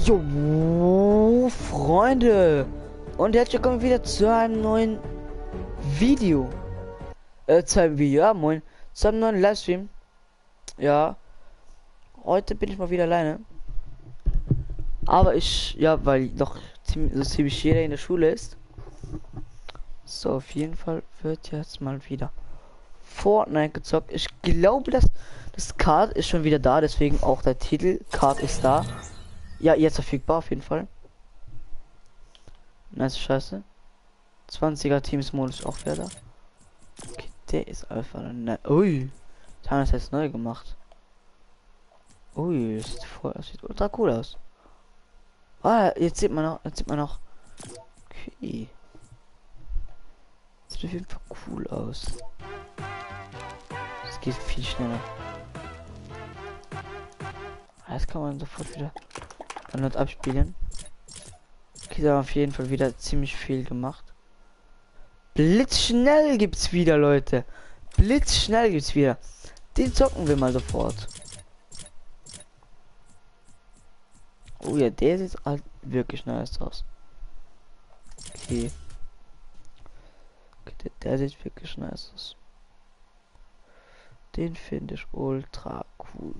Jo, Freunde! Und herzlich willkommen wieder zu einem neuen Video. Äh, zu einem Video, ja, moin. Zu einem neuen Livestream. Ja. Heute bin ich mal wieder alleine. Aber ich, ja, weil noch ziemlich, so ziemlich jeder in der Schule ist. So, auf jeden Fall wird jetzt mal wieder Fortnite gezockt. Ich glaube, dass das Card ist schon wieder da, deswegen auch der Titel Card ist da. Ja, jetzt verfügbar auf jeden Fall. Nice Scheiße. 20er Teams Modus ist auch wieder da. Okay, der ist einfach ne Ui. Das haben wir jetzt neu gemacht. Ui, das sieht, voll, das sieht ultra cool aus. Ah, jetzt sieht man noch, jetzt sieht man noch. Okay. Sieht auf jeden Fall cool aus. Es geht viel schneller. Das kann man sofort wieder erneut abspielen. Okay, da auf jeden Fall wieder ziemlich viel gemacht. Blitzschnell gibt's wieder, Leute. Blitzschnell gibt's wieder. Den zocken wir mal sofort. Oh ja, der sieht halt wirklich nice aus. Okay. okay der, der sieht wirklich nice aus. Den finde ich ultra cool.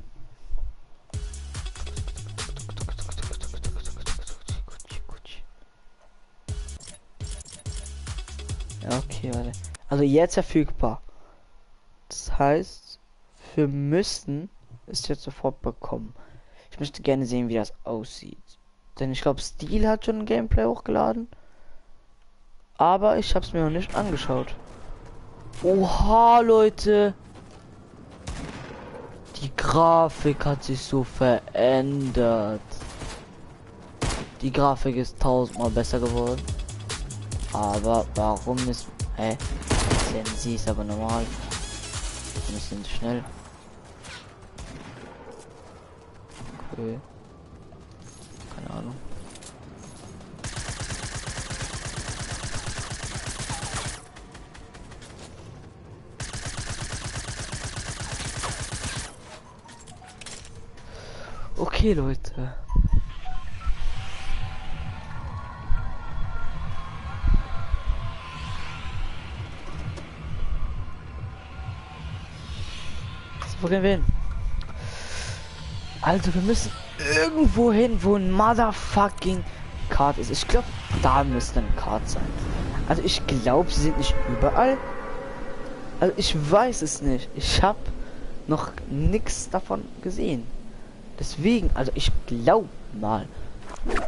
Ja, okay, warte. Also jetzt verfügbar. Das heißt, wir müssen es jetzt sofort bekommen. Ich möchte gerne sehen, wie das aussieht. Denn ich glaube, Stil hat schon ein Gameplay hochgeladen. Aber ich habe es mir noch nicht angeschaut. Oha, Leute. Die Grafik hat sich so verändert. Die Grafik ist tausendmal besser geworden. Aber warum ist... Hä? Sie ist aber normal. Ein bisschen schnell. Okay. Keine Ahnung. Okay, Leute. So, wo gehen wir hin? Also, wir müssen irgendwo hin, wo ein motherfucking Card ist. Ich glaube, da müsste ein Card sein. Also, ich glaube, sie sind nicht überall. Also, ich weiß es nicht. Ich habe noch nichts davon gesehen. Deswegen, also ich glaube mal,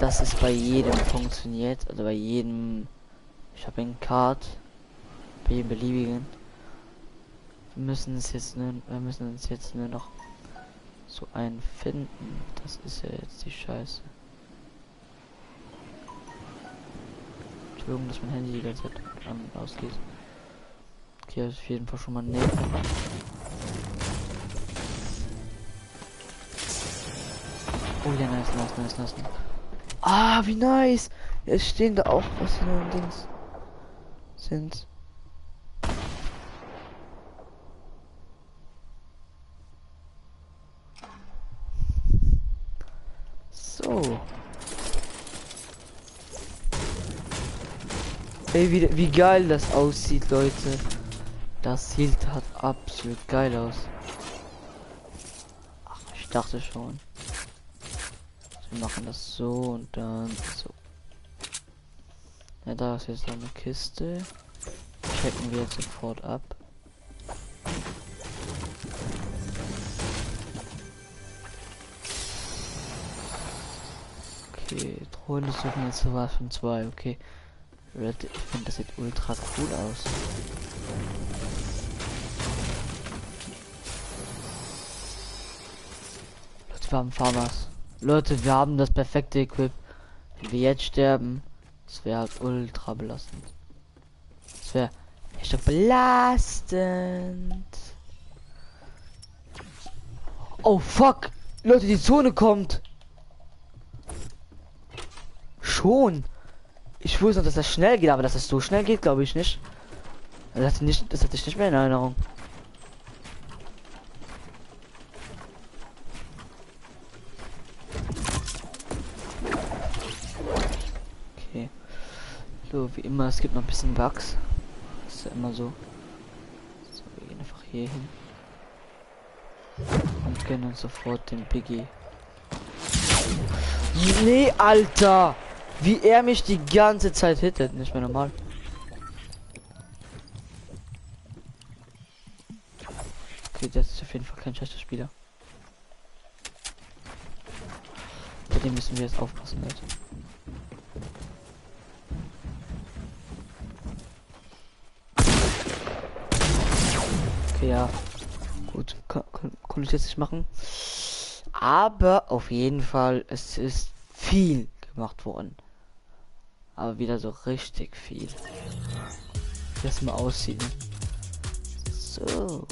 dass es bei jedem funktioniert. Also bei jedem Shopping Card, bei jedem beliebigen. Wir müssen es jetzt nur, wir müssen uns jetzt nur noch so einen finden. Das ist ja jetzt die Scheiße. Entschuldigung, dass mein Handy die ganze Zeit an und ausgeht. Okay, auf jeden Fall schon mal näher. Oh ja, nice, nice, nice, nice. Ah, wie nice. Jetzt stehen da auch was in den Dings sind. So. Ey, wie, wie geil das aussieht, Leute. Das sieht halt absolut geil aus. Ach, ich dachte schon. Wir machen das so und dann so. Ja, da ist jetzt noch eine Kiste. Checken wir jetzt sofort ab. Okay, Drohne suchen jetzt sowas von zwei, okay. Red, ich finde das sieht ultra cool aus. Leute, wir haben Farmers. Leute, wir haben das perfekte Equip. Wenn wir jetzt sterben, das wäre halt ultra belastend. Das wäre echt belastend. Oh fuck! Leute, die Zone kommt! Schon! Ich wusste noch, dass das schnell geht, aber dass das so schnell geht, glaube ich nicht. Das hatte, nicht, das hatte ich nicht mehr in Erinnerung. So, wie immer, es gibt noch ein bisschen Bugs. Ist ja immer so. So, wir gehen einfach hier hin. Und gönnen uns sofort den Biggie. Nee, Alter! Wie er mich die ganze Zeit hittet, nicht mehr normal. Okay, das ist auf jeden Fall kein schlechter Spieler. Bei dem müssen wir jetzt aufpassen, Leute. Okay, ja. Gut, konnte ich jetzt nicht machen. Aber auf jeden Fall, es ist viel gemacht worden. Aber wieder so richtig viel. Wie das mal aussieht. Ne? So.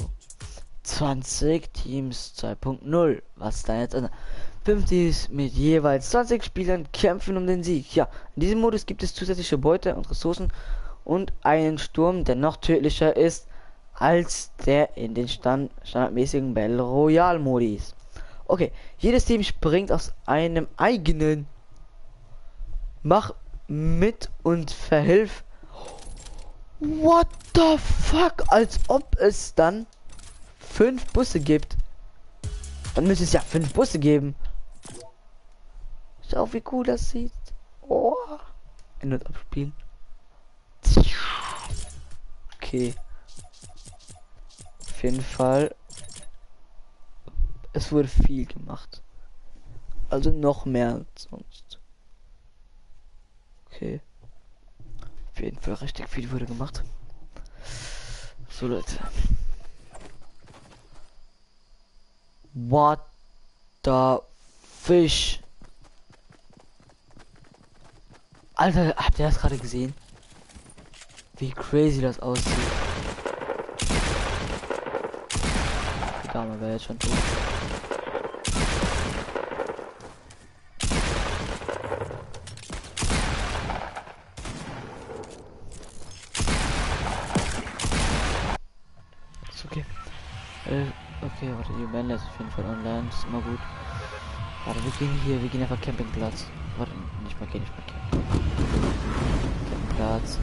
20 Teams 2.0. Was da jetzt an? 5 Teams mit jeweils 20 Spielern kämpfen um den Sieg. Ja, in diesem Modus gibt es zusätzliche Beute und Ressourcen und einen Sturm, der noch tödlicher ist als der in den Stand standardmäßigen Battle Royale Modis. Okay, jedes Team springt aus einem eigenen. Mach mit und verhilf. What the fuck? Als ob es dann fünf Busse gibt. Dann müsste es ja fünf Busse geben. Schau, wie cool das sieht. Oh. Ändert abspielen. Okay. Auf jeden Fall. Es wurde viel gemacht. Also noch mehr als sonst. Okay. Auf jeden Fall richtig viel wurde gemacht. So Leute. What the fish? Alter, habt ihr das gerade gesehen? Wie crazy das aussieht. Die Dame wäre jetzt schon tot. Ist okay. Äh, okay, warte, die Band ist auf jeden Fall online, das ist immer gut. Warte, wir gehen hier, wir gehen einfach Campingplatz. Warte, nicht mal gehen, nicht mal Camping. Campingplatz.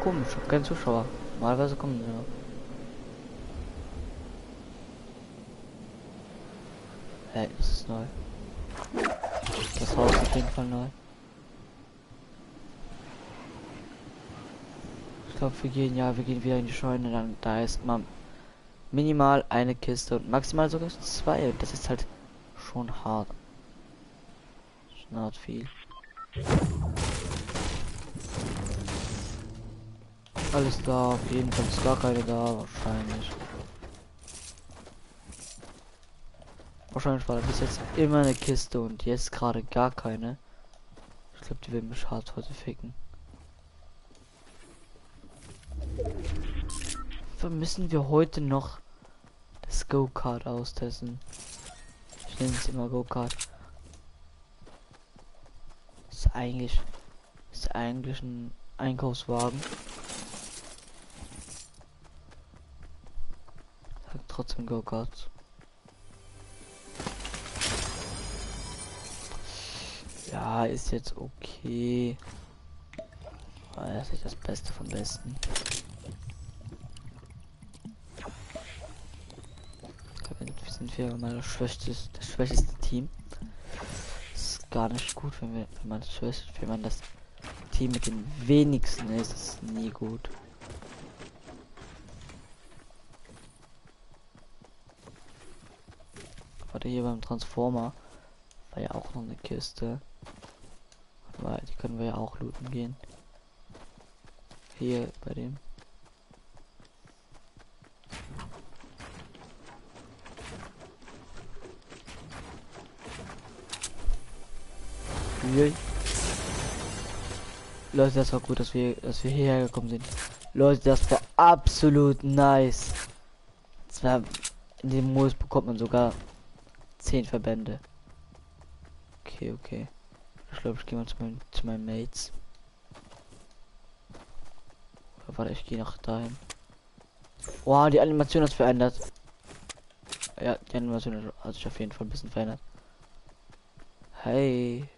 Komisch, ich hab keinen Zuschauer. Normalerweise kommen sie noch. Hey, das ist neu. Das Haus ist auf jeden Fall neu. Ich glaube, wir gehen, ja, wir gehen wieder in die Scheune, dann da ist mal minimal eine Kiste und maximal sogar zwei. Und das ist halt schon hart. Schon hart viel. Alles da, auf jeden Fall ist gar keine da, wahrscheinlich. Wahrscheinlich war da bis jetzt immer eine Kiste und jetzt gerade gar keine. Ich glaube, die werden mich hart heute ficken. Müssen wir heute noch das Go-Kart austesten? Ich nenne es immer Go-Kart. Ist eigentlich ist eigentlich ein Einkaufswagen. Hat trotzdem Go-Kart. Ja, ist jetzt okay. Aber das ist das Beste vom Besten. Sind wir mal das schwächste, das schwächste Team. Das ist gar nicht gut, wenn wir, wenn man das schwächste, wenn man das Team mit den wenigsten ist, ist nie gut. Warte, hier beim Transformer war ja auch noch eine Kiste. Weil die können wir ja auch looten gehen. Hier bei dem. Leute, das war gut, dass wir, dass wir hierher gekommen sind. Leute, das war absolut nice. Zwar in dem Modus bekommt man sogar 10 Verbände. Okay, okay. Ich glaube, ich gehe mal zu meinen, zu meinen Mates. Oder warte, ich gehe noch dahin. Wow, die Animation hat verändert. Ja, die Animation hat sich auf jeden Fall ein bisschen verändert. Hey.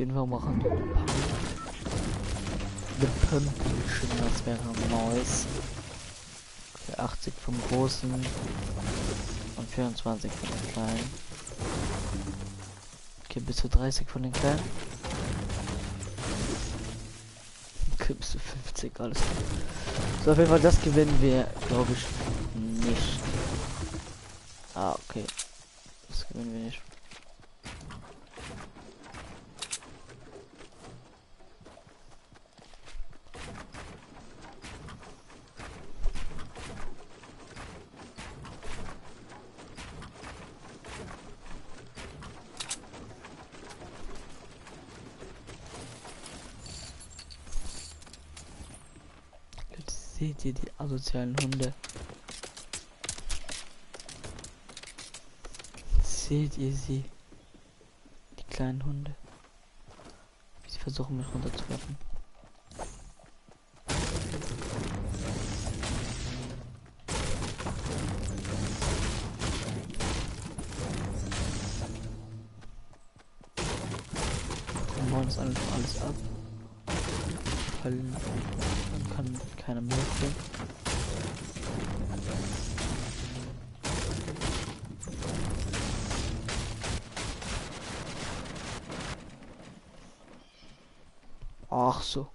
jeden Fall machen wir Pump. The Pumpchen, das wäre nice. Okay, 80 vom Großen und 24 von den Kleinen. Okay, bis zu 30 von den Kleinen. Okay, bis zu 50, alles. So, auf jeden Fall, das gewinnen wir, glaube ich, nicht. Ah, okay. Das gewinnen wir nicht. Jetzt seht ihr die asozialen Hunde. Seht ihr sie? Die kleinen Hunde. Wie sie versuchen mich runterzuwerfen. Dann bauen das alles, alles ab. Weil dann kann keiner mehr hochgehen. Ach so.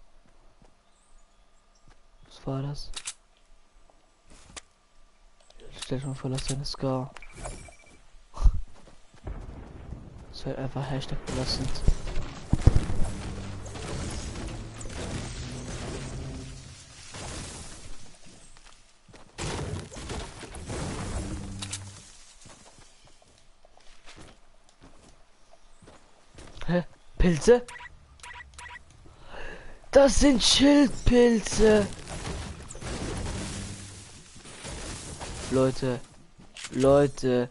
Was war das? Stell schon vor, lass seine Scar. Das wird einfach Hashtag belastend. Hä? Pilze? Das sind Schildpilze. Leute, Leute,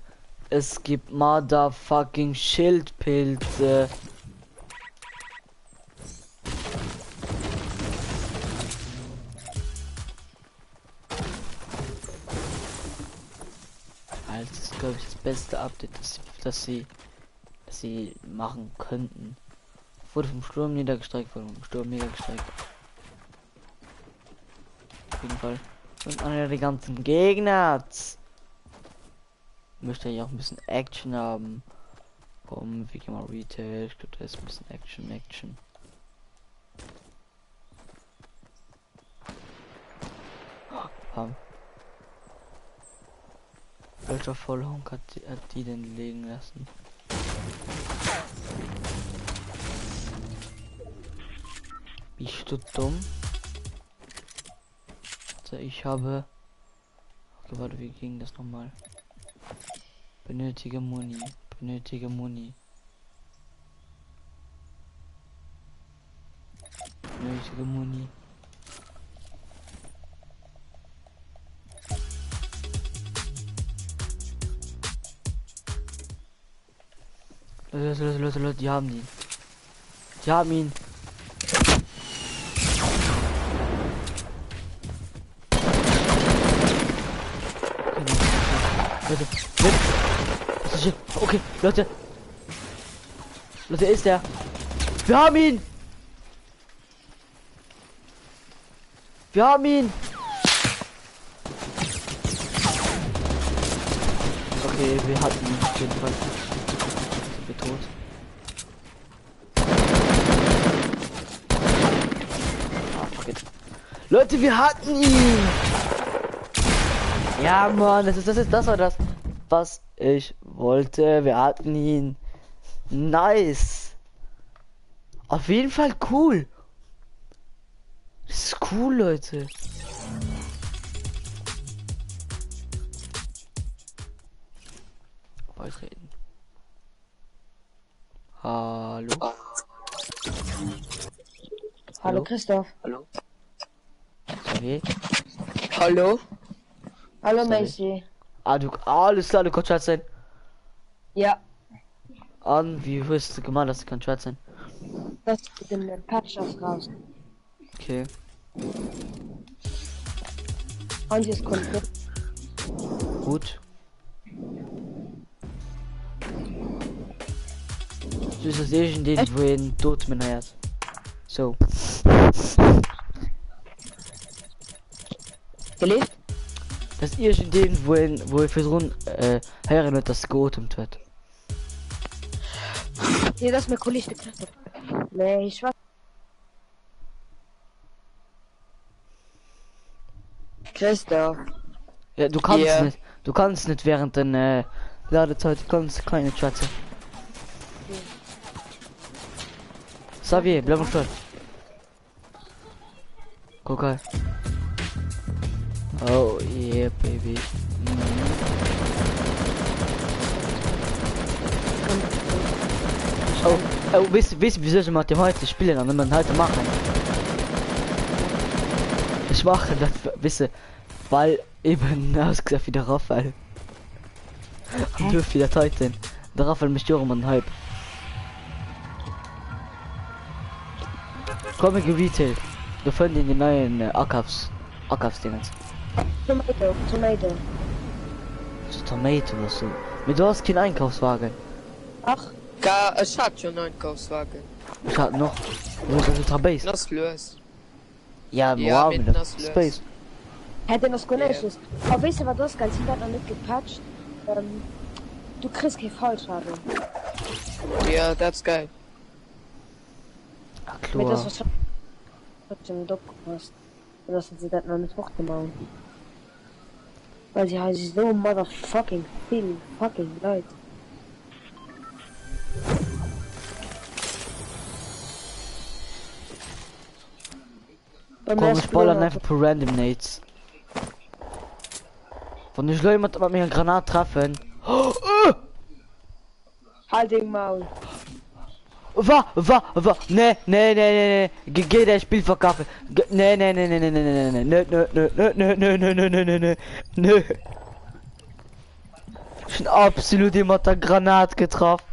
es gibt motherfucking Schildpilze. Alter, das ist glaube ich das beste Update, das, das sie, das sie machen könnten. Wurde vom Sturm niedergestreckt, wurde vom Sturm niedergestreckt. Auf jeden Fall. Und einer der ganzen Gegner. Möchte ja auch ein bisschen Action haben. Komm, wir gehen mal Retail. Ich glaube, da ist ein bisschen Action, Action. Pam. Welcher Vollhonk hat die, hat die denn legen lassen? Bist du dumm? Also ich habe. Okay, warte, wie ging das nochmal? Benötige Muni. Benötige Muni. Benötige Muni. Leute, Leute, Leute, Leute, die haben ihn. Die haben ihn. Okay, Leute, Leute. Okay, Leute. Leute, ist er. Wir haben ihn. Wir haben ihn. Okay, wir hatten ihn auf jeden Fall. Sind wir tot? Ah, fuck it. Leute, wir hatten ihn! Ja, Mann, das ist, das ist, das war das, was ich wollte. Wir hatten ihn. Nice. Auf jeden Fall cool. Das ist cool, Leute. Beitreten. Hallo. Hallo Hallo. Christoph. Hallo. Sorry. Hallo? Hallo Sorry. Macy. Ah, du, alles klar, du kannst schwarz sein. Ja, An, wie wirst du gemacht, dass du kannst schwarz sein? das mit dem Patch das raus. Okay. Und hier ist Kumpel. Gut. Dus ass iergendeen wou een d'Ootmen héiert. Sou. Gelift? Dat ass iergendeen wou een wou ee virdrun héieren huet dass geotemt huet. Nee, dat ass mäi Kolleg de Christophe. Nee, ech war. Christoph. Ja, du kannst Ja. net du kannst net während den äh, Ladezeit du kannst kann ich net schwätzen. Xavier, bleib mal stehen. Guck mal. Oh yeah, baby. Mhm. Oh, oh, weißt, weißt, wieso ich mit dem heute spielen und immer heute machen? Ich mache das, weißt du, weil eben ausgesehen wie der Raphael. Und du wie der Titan. Der Raphael mich ja immer den Hype. Komm, ich Retail. Du findest den neuen äh, Akafs, Akafsdingens. Tomato, Tomato. So Tomato was du. Mit du hast keinen Einkaufswagen. Ach, Ga, ech hat schon Einkaufswagen. Ich hatte noch. Du bist ultra base. Das lös. Ja, Ja, wow, mit mit das lös. Space. hä, den ass guer Ja. näischt. Oh, weess de wat ass geil? Si hunn dat nach net gepatcht. Ähm, du kriss kee Fallschaden. Ja, that's geil. Ah, Mee dat klar. ass wahrscheinlech trotzdem net opgepasst. Oder dass se dat nach net fortgemaach hunn. Well si hei sou motherfucking vill fucking Leit. Bei mir Komm, ass ich ballern blo. einfach paar random Nades. Wann ich Leute mit, mit mir Granat treffen. Oh, äh! Halt deng Maul. Wa, wa, wa, nee, nee, nee, nee, nee, Ge geh dein Spiel verkaufen. Ge nee, nee, nee, nee, nee, nee, nee, nee, nee, nee, nee, nee, nee, nee, nee, nee, nee, nee, nee. Ich bin absolut immer der Granat getroffen.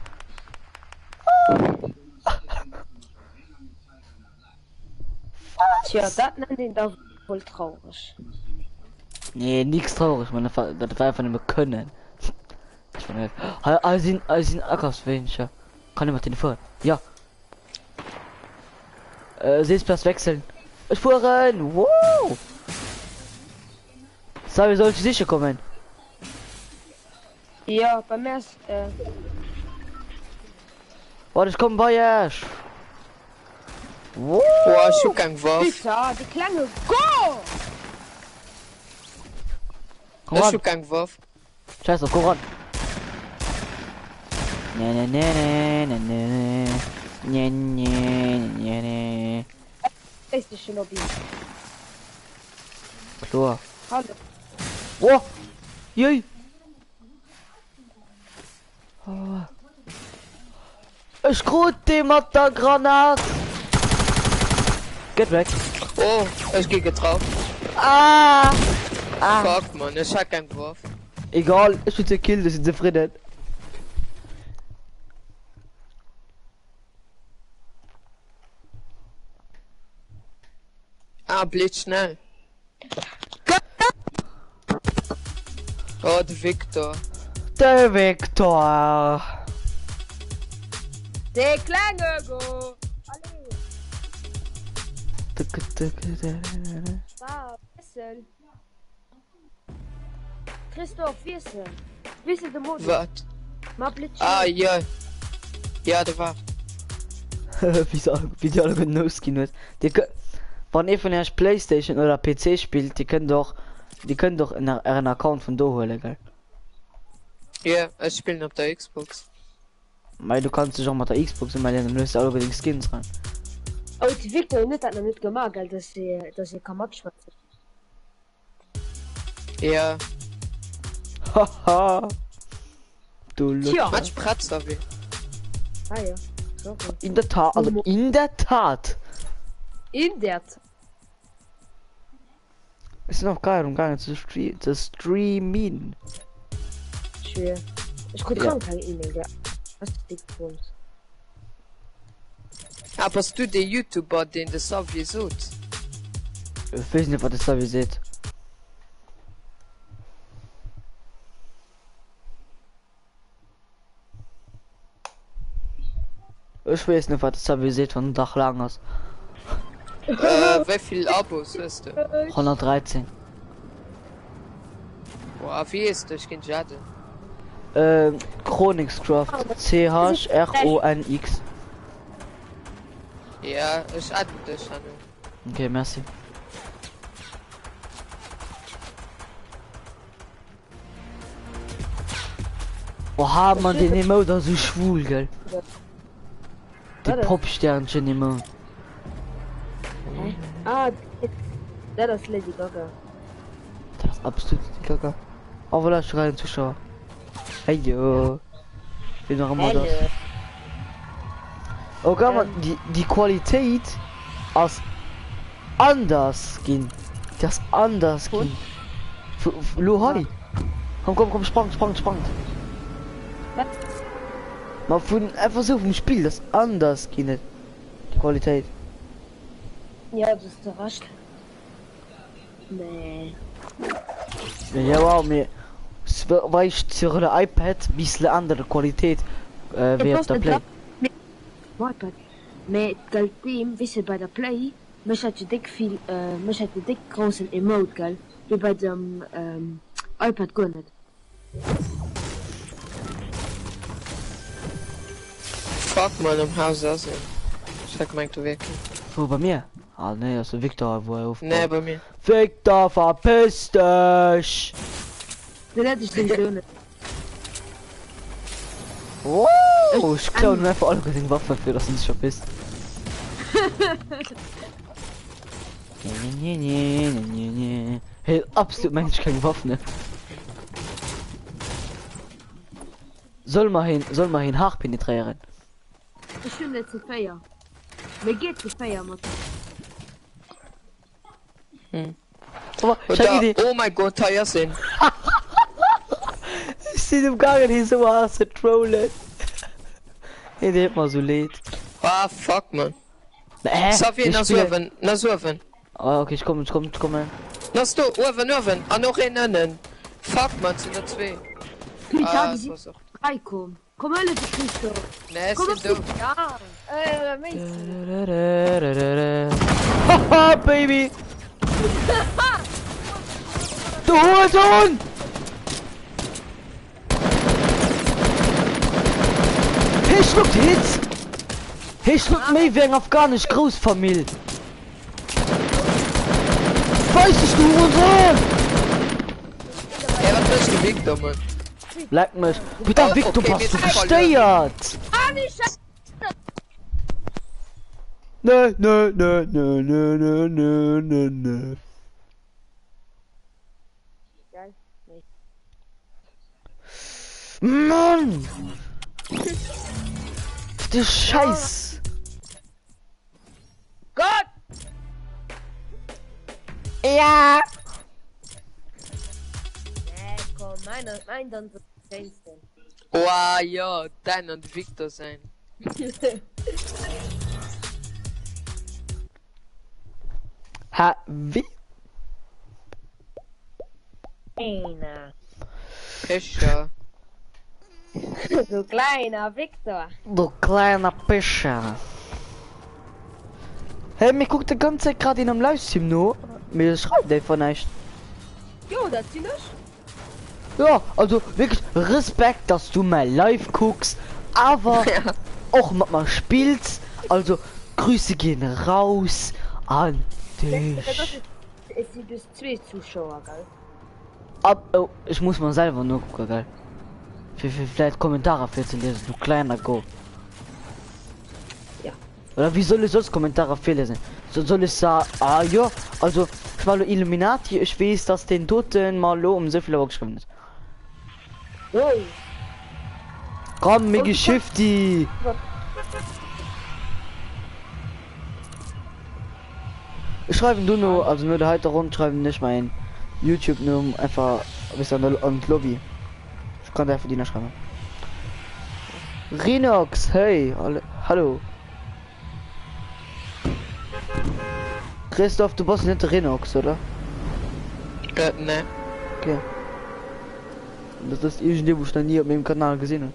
Tja, dat nennt een da wuel traureg. Nee, nix traurig, man. Das war, das war einfach nur können. Ich bin halt, sind, sind Ackerswähnchen. Kann jemand den fahren? Ja. Äh, Sitzplatz wechseln. Ich fuhren! Wow! Sabi sollte sicher kommen. Jo, bei mir ass äh. Warte, ich komme bei euch. Wow! Boah, ech hu keng Waff. Bitter, de klenge Go! Komm Ech ran. hu keng Waff. Scheiß drauf, komm ran. Ne, ne, ne, ne, ne, ne, ne, ne, ne, ne. PlayStation Lobby. Klar. Hallo. Oh! Jei! Oh. Ech krut dee mat der Granat! Get wrecked! Oh, ech gi getraff. Ah! Ah! Fuck, man, ech hat keng Waff. Egal, ech hunn ze killt, ech sinn zefridden. Ah, blitzschnell. Oh, de Victor. De Victor! De klenge Go! Allez! Christoph, wiessel! Wiessel de Modus! Wat? Ma blitz Ah, schnell! ja. Ja, de war. Wéi déi alle genous ginn huet. Dir kë wann ee vun iech Playstation oder PC spillt, dir kënnt och dir kënnt och en ären Account vun do huele gell? Ja, ech spillen op der Xbox. Mei du kanns dech och mat der Xbox umellen, dann hues de alleguer deng Skins ran. Oh, de Victor huet dat nach net gemaach, gell, dass ee dass ee ka matschwätzen. Ja. Haha du Tja. Lutscher. Match Pretzer wéi. Ah ja, sorry. In der Tat, also in der Tat. In der Tat. Ech sinn och grad am gaangen ze stre ze streamin. Schwer. Ech krut Ja. krank keng E-Mail, gell? Was dick Bums. Ah, bass du dee Youtuber deen de Xavier sot? Ech weess net wat de Xavier seet. Ech weess net wat de Xavier seet wann den Dag laang ass. Äh, wéi vill Abos hues du? 113. Boah, wéi hees du? Ech ginn dech adden. Äh, Chronixcraft. C H R O N X. Ja, ech adden dech herno. Okay, merci. Oha, man, den Emote ass sou schwul, gell? De Popsternchen Emote. Ah, dat ass Lady Gaga. Dat ass absolut Lady Gaga. Oh voilà, ech hu grad en Zuschauer. Hey yo. Wien och ëmmer dat ass. Oh, gell, man, déi, déi Qualitéit ass anders ginn. Déi ass anders ginn. Vu, lo hei. Komm, komm, komm, sprangt, sprangt, sprangt. Ma vun einfach sou vum Spill, dat ass anders ginn, déi Qualitéit. Ja, du hues recht. Nee. Ja, wow, mir weist sur le iPad bissle andere Qualität äh, wéi op der Play. iPad. Mee gell deem wisse bei der Play mech hat jo déck vill äh, mech hat jo déck groussen Emote gell wéi bei dem ähm, iPad guer net. Fuck man, am Haus ass een. Ech hat gemengt do wier keen. Wou bei mir? Ah nee, ass de Victor wou er Nee, ofbaut. bei mir. Victor verpiss dech! Den hätt ech souwisou net. Wow, ech klauen him einfach alleguer seng Waffen fir dass en sech verpisst. Nee, nee, nee, nee, nee, nee. Hey, absolut mensch keng Waff ne. Soll mer hin, soll mer hin hart penetréieren? Ech hunn net ze 4. Mir geet ze 4 mat. Hm. Oh, ich hab Idee. Oh mein Gott, hei ass een. Ich sinn um gaangen hie sou hart ze trollen. Hie deet mer sou leed. Ah fuck man. Hä? Xavier, Wir nass spielen. uewen, nass uewen. Ah, okay, ich komme, ich komme, ich komme. Nass do, uewen, uewen. An och een ënnen. Fuck man, et sinn der zwee. Putain, Ah, déi es sinn war och. dräi komm. Komm hëllef de Christophe. Nee, ech Komm sinn op do. die. Ja, äh, méi. Haha, Baby! Du Hurensohn! Hie schluckt Hits! Hie schluckt méi wéi eng afghanesch Groussfamill! Weis dech, du Hurensohn! Ey, wat mécht de Victor, Mann? Leck mech! Putain, Victor, Okay, bass mir du si verluer. gestéiert? Nö, nö, nö, nö, nö, nö, nö, nö, nö. Mann! Du Scheiß! Gott! Ja! Nee, komm, mein, mein dann so schéinsten. Oa jo, däin an de Victor säin. Ha, wéi? Kleiner. Pécher. Du kleiner Victor. Du kleiner Pécher. Hey, mir kuckt de ganz Zäit grad een am Livestream no, mee schreift einfach näischt. Jo, dat sinn ech. Jo, also wierklech Respekt, dass du mäi Live kucks, awer och mat mer spills. Also Grüße gehen raus an dech. Et si bis zwee Zuschauer, gell? Ab, oh, ech muss mer selwer nokucken, gell? Fir, fir vläit Kommentarer virzeliesen, du kleiner Go. Ja. Oder wéi soll ech soss Kommentarer virliesen? So, soll ech sa, ah jo, also ech war lo Illuminati, ech weess, dass deen doten mer lo um souvill Auer geschriwwen huet. Wow. Komm, mir gi shifty! Ech schreiwen dono, also no der heiter Ronn schreiwen ech mäin Youtube Numm einfach wéis an der an d'Lobby. Ech kann einfach déi nach schreiwen. Rhinox, hey, hallo. Christoph, du bass net de Rhinox, oder? Äh, ne. Okay. Dat ass iergendee wou ech nach ni op mengem Kanal gesinn hunn.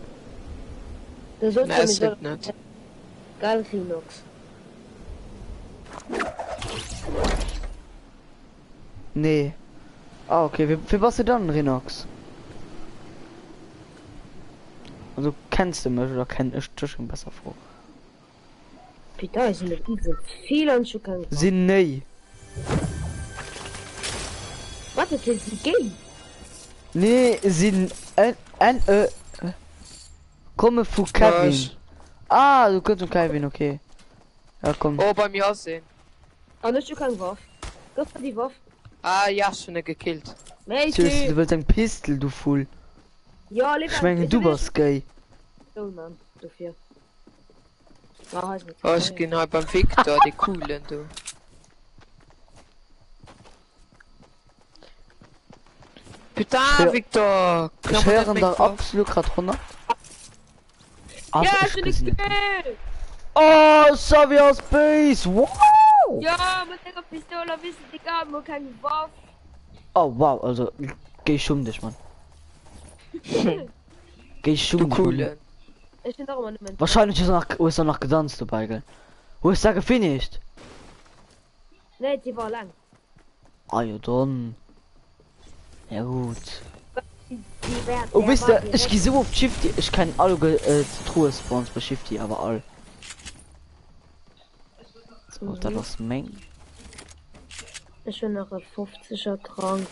Da sollst Ne, du ech mir net. Gell Rhinox? Nee. Ah okay, wéi wéi bass de dann Rhinox? Also kenns de mech oder kenn ech dech eng besser Fro. Putain, sinn der iwwel vill an ech hu keng Waff. Sinn néi. Wat, dat heescht si gay? Nee sinn N N E komme vu Kevin. Ech. Ah du kënns vum Kevin, okay. Ja komm. Oh bei mir ass een. An ech hu keng Waff. Gëff mer déi Waff. Ah ja ech hunn e gekillt. Seriously, du wëlls eng Pistol du Vull. Jo, Ech mengen du bass gay. Dofir. Oh ech ginn hei beim Victor, dee coolen do. Putain Victor, Ech héieren der absolut grad 100. Ja, ech hunn e Kill! Oh, Xavier ass béis! Wow! Ja, mat enger Pistoul a wéi se déi gaben hu keng Waff. Oh wow, also géi schumm dech Mann. Géi schumm Du dech Mann. coolen. Ech hunn och ëmmer nëmmen. Wahrscheinlech hues du nach hues du nach gedanzt dobäi gell? Hues da gefinisht? Nee, déi war alleng. Ah jo dann. Ja gut. Déi war, Oh der wisst war der, ech gi direkt. sou oft Shifty, ech kennen alleguer äh, d'Truhe-Spawns bei Shifty, awer all. So, dat Mhm. ass meng. Ech hunn nach e 50er Trank.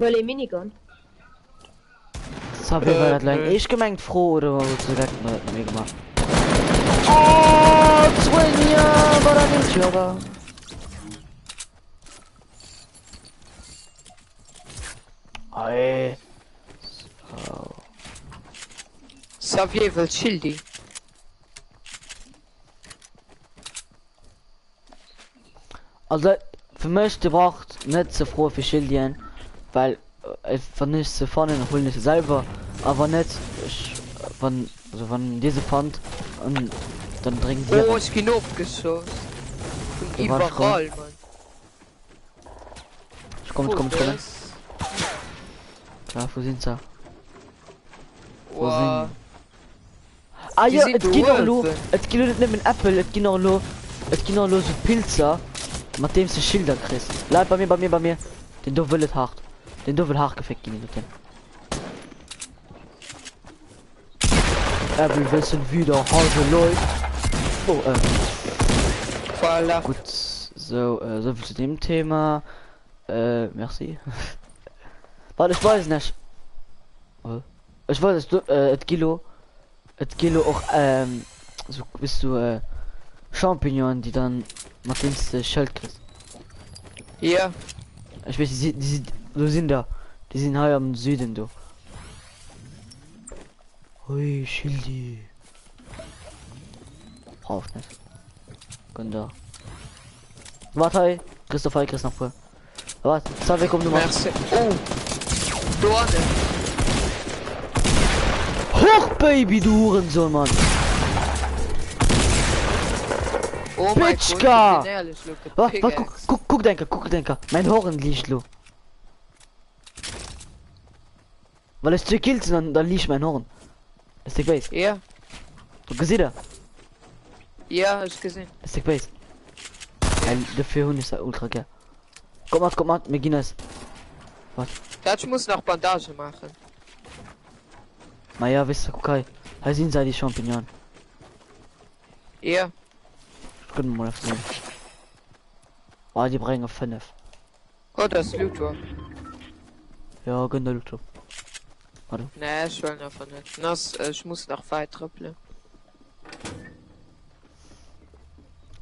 Wëll ee Minigun? Xavier, war Äh, dat lo eng nö. eescht gemengt Fro oder hues du dat mat mir gemaach? Oh, Svenja, war dat een Jogger? Ei. So. Xavier wëll Schildi. Also fir mech dir braucht net ze froe fir Schildien, well wann ech se fannen huelen ech se selwer a wann net ech wann also wann dir se fannt an dann drénkt dir Oh et. ech ginn ofgeschoss vun Okay, warte, ich komme. iwwerall Mann. Ich komme, ich komme, ich komme. Fotos. Ja, wo sind sie? Wo Wow. sind Ah Déi jo, sinn et do ginn och elo, uewen. et ginn elo net nëmmen Äppel, et ginn och elo, et ginn och elo sou Pilzer, mat deems de Schilder kriss. Leit, bei mir, bei mir, bei mir. Den do wëll et hart. Den do wëll hart geféckt ginn, den doten. Er will wissen, wie der Hase läuft. Oh, äh. Voilà. Gutt, sou, äh, souvill zu deem Thema. Äh, merci. Warte, ech weisen iech. Oh. Ech weis et äh, et gi lo et gi lo och ähm, so bist du äh, Champignonen, déi dann mat deem s de Schëld kriss. Ja. Ech weess, déi si déi si do sinn der, déi sinn hei am Süden do. Hui, Schildi. Brauch ich net. Gönn da. Wart hei, Christoph, hei kriss nach puer. Wart, Xavier, komm du mat. Merci. Oh. Do annen. Hoch, Baby, du Hurensohn, Mann. Oh mein Gott, Bitchka! ich bin ehrlich, lo Wart, wart, guck, gepickaxed. guck, guck, Denker, guck, Denker. Mein Horn liegt lo. Weil ich zwei Kills sind, dann, dann liegt mein Horn. Das ist der Base. Ja. Du gesehen da? Ja, ich gesehen. Das ist der Base. Ja, dafür hun ich ultra gern. Komm mat, komm mat, mir ginn eis. Wat? Dat ich muss nach Bandage machen. Ma ja, wisst du, guck hei. Hei sinn se, déi Champignonen. Ja. Ich gönn mal auf den. Oh, die bringen 5. Oh, das ist Loot Ja, gönn der Loot. Warte. Nee, ich will einfach nicht. Nass, äh, ich muss nach weit trëppelen.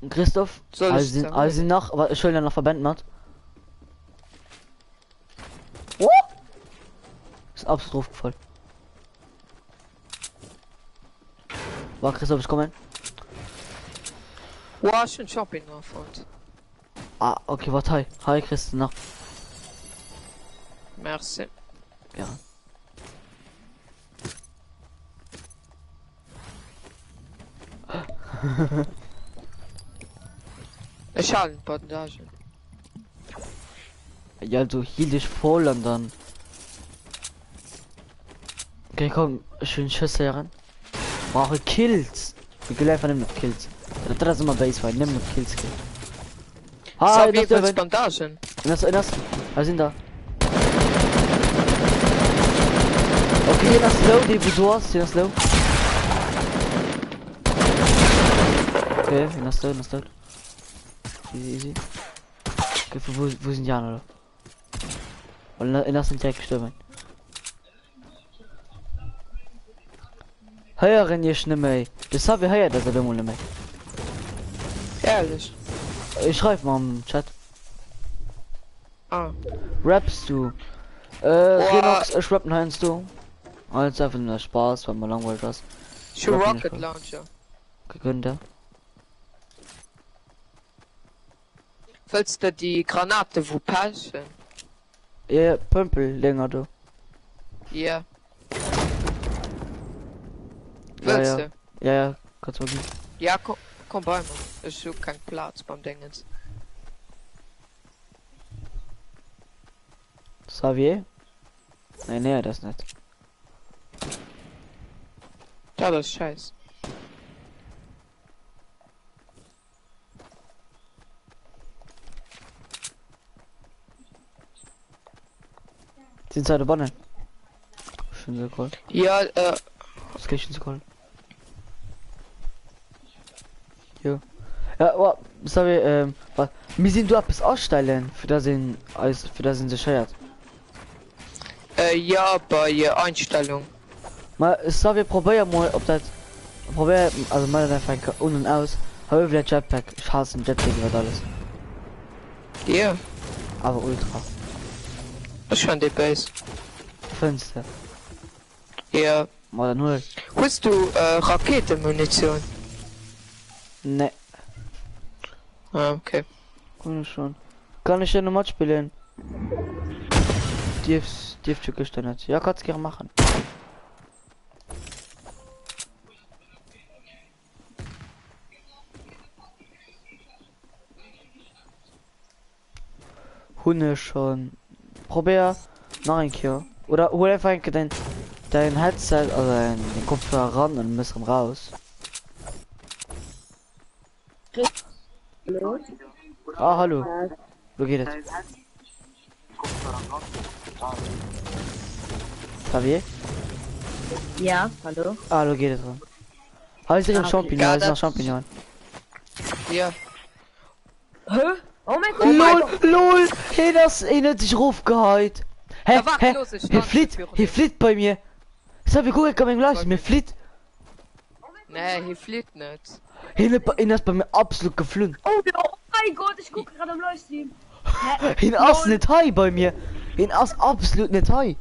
Christoph, Soll hei ich sinn, sagen? hei sinn nach, wa- ech huelen der nach Verbände mat. Oh! Ist absolut draufgefallen. War Christoph, ich komme. Wow, ich bin Shopping fonnt. Ah, okay, warte, hi. Hi, kriegst du nach. Merci. Ja. Ech halen d'Bandagen. Ja, also heal dich voll an dann. Okay, komm, ech hunn Schëss héieren. Brauche Kills. Mir ginn einfach nëmmen op Kills. Dat ass ëmmer base fight, nëmmen op Kills ginn. Ah, Xavier, wëlls Bandagen? En ass, en ass, hei sinn der. Okay, hien ass low, dee wou do ass, hien ass low. Okay, hien ass dout, hien ass dout. Easy, easy. Okay, vu wou, wou sinn déi aner lo? Well en ass net direkt gestuerwen. Héieren iech net méi. De Xavier héiert eis op eemol net méi. Ehrlech? Ech schreif mer am Chat. Ah. Rapps du? Äh, Renox, ech rappen heiansdo. Als einfach nur Spaß, well mer langweilig ass. Ech hu Rocket Launcher. Gegönnt der. Wëlls de déi Granate wou pechen? Yeah, Pömpel Dinger do. Yeah. Ja, Wëlls ja. de? Ja, ja, kannst du mal ginn. Ja, komm, komm bei mer. Ech hu keng Plaz beim Dingens. Xavier? Nee, nee, das net. Dat ass scheiss. Sind sie dobannen? Schon so cool. Ja, äh. Das geht schon so cool. Jo. Ja, oh, sorry, ähm, was? Wir sind du etwas ausstellen, für das ihn, als, für das ihn sich scheiert. Äh, ja, bei äh, Einstellung. Ma Xavier probéier mol op dat probéier also mach dat einfach eng Kéier un an aus. Hei uewen dat Jetpack, ech haassen Jetpack iwwert alles. Yeah. Awer ultra. Ech fan dee béis. Fënns de? Yeah. Ma dann huel. Hues du äh, Raketemunition? Nee. Ah, okay. Hun ech schon. Kann ech denn matspillen? Dierfs, dierft jo gëschter net. Ja, kannst gäre machen. Hun ech schon. Probéier nach eng Kéier. Oder hol einfach eng Kéier dein, dein Headset, also dein, den Kopfhörer ran und mëss rem raus. Hallo? Ah, hallo. Wo geht es? Xavier? Ja, hallo. Ah, lo geht es ran. Hei ist ah, Champignon, Ja, hei ist noch dat- Champignon. Ja. Hä? Oh mein Gott! Oh mein LOL, LOL, hien ass, hien huet sech erofgeheit. Hä, Ja, wart, hä, los, ich hie lande flitt, virun hie dir. flitt bei mir. Xavier, guck enker mengem Livestream, hie flitt. Nee, hie flitt net. Hien huet, hien ass bei mir absolut geflunn. Oh, oh mein Gott, ich gucke gerade am Livestream. Hä? Hien ass Lol. net hei bei mir. Hien ass absolut net hei.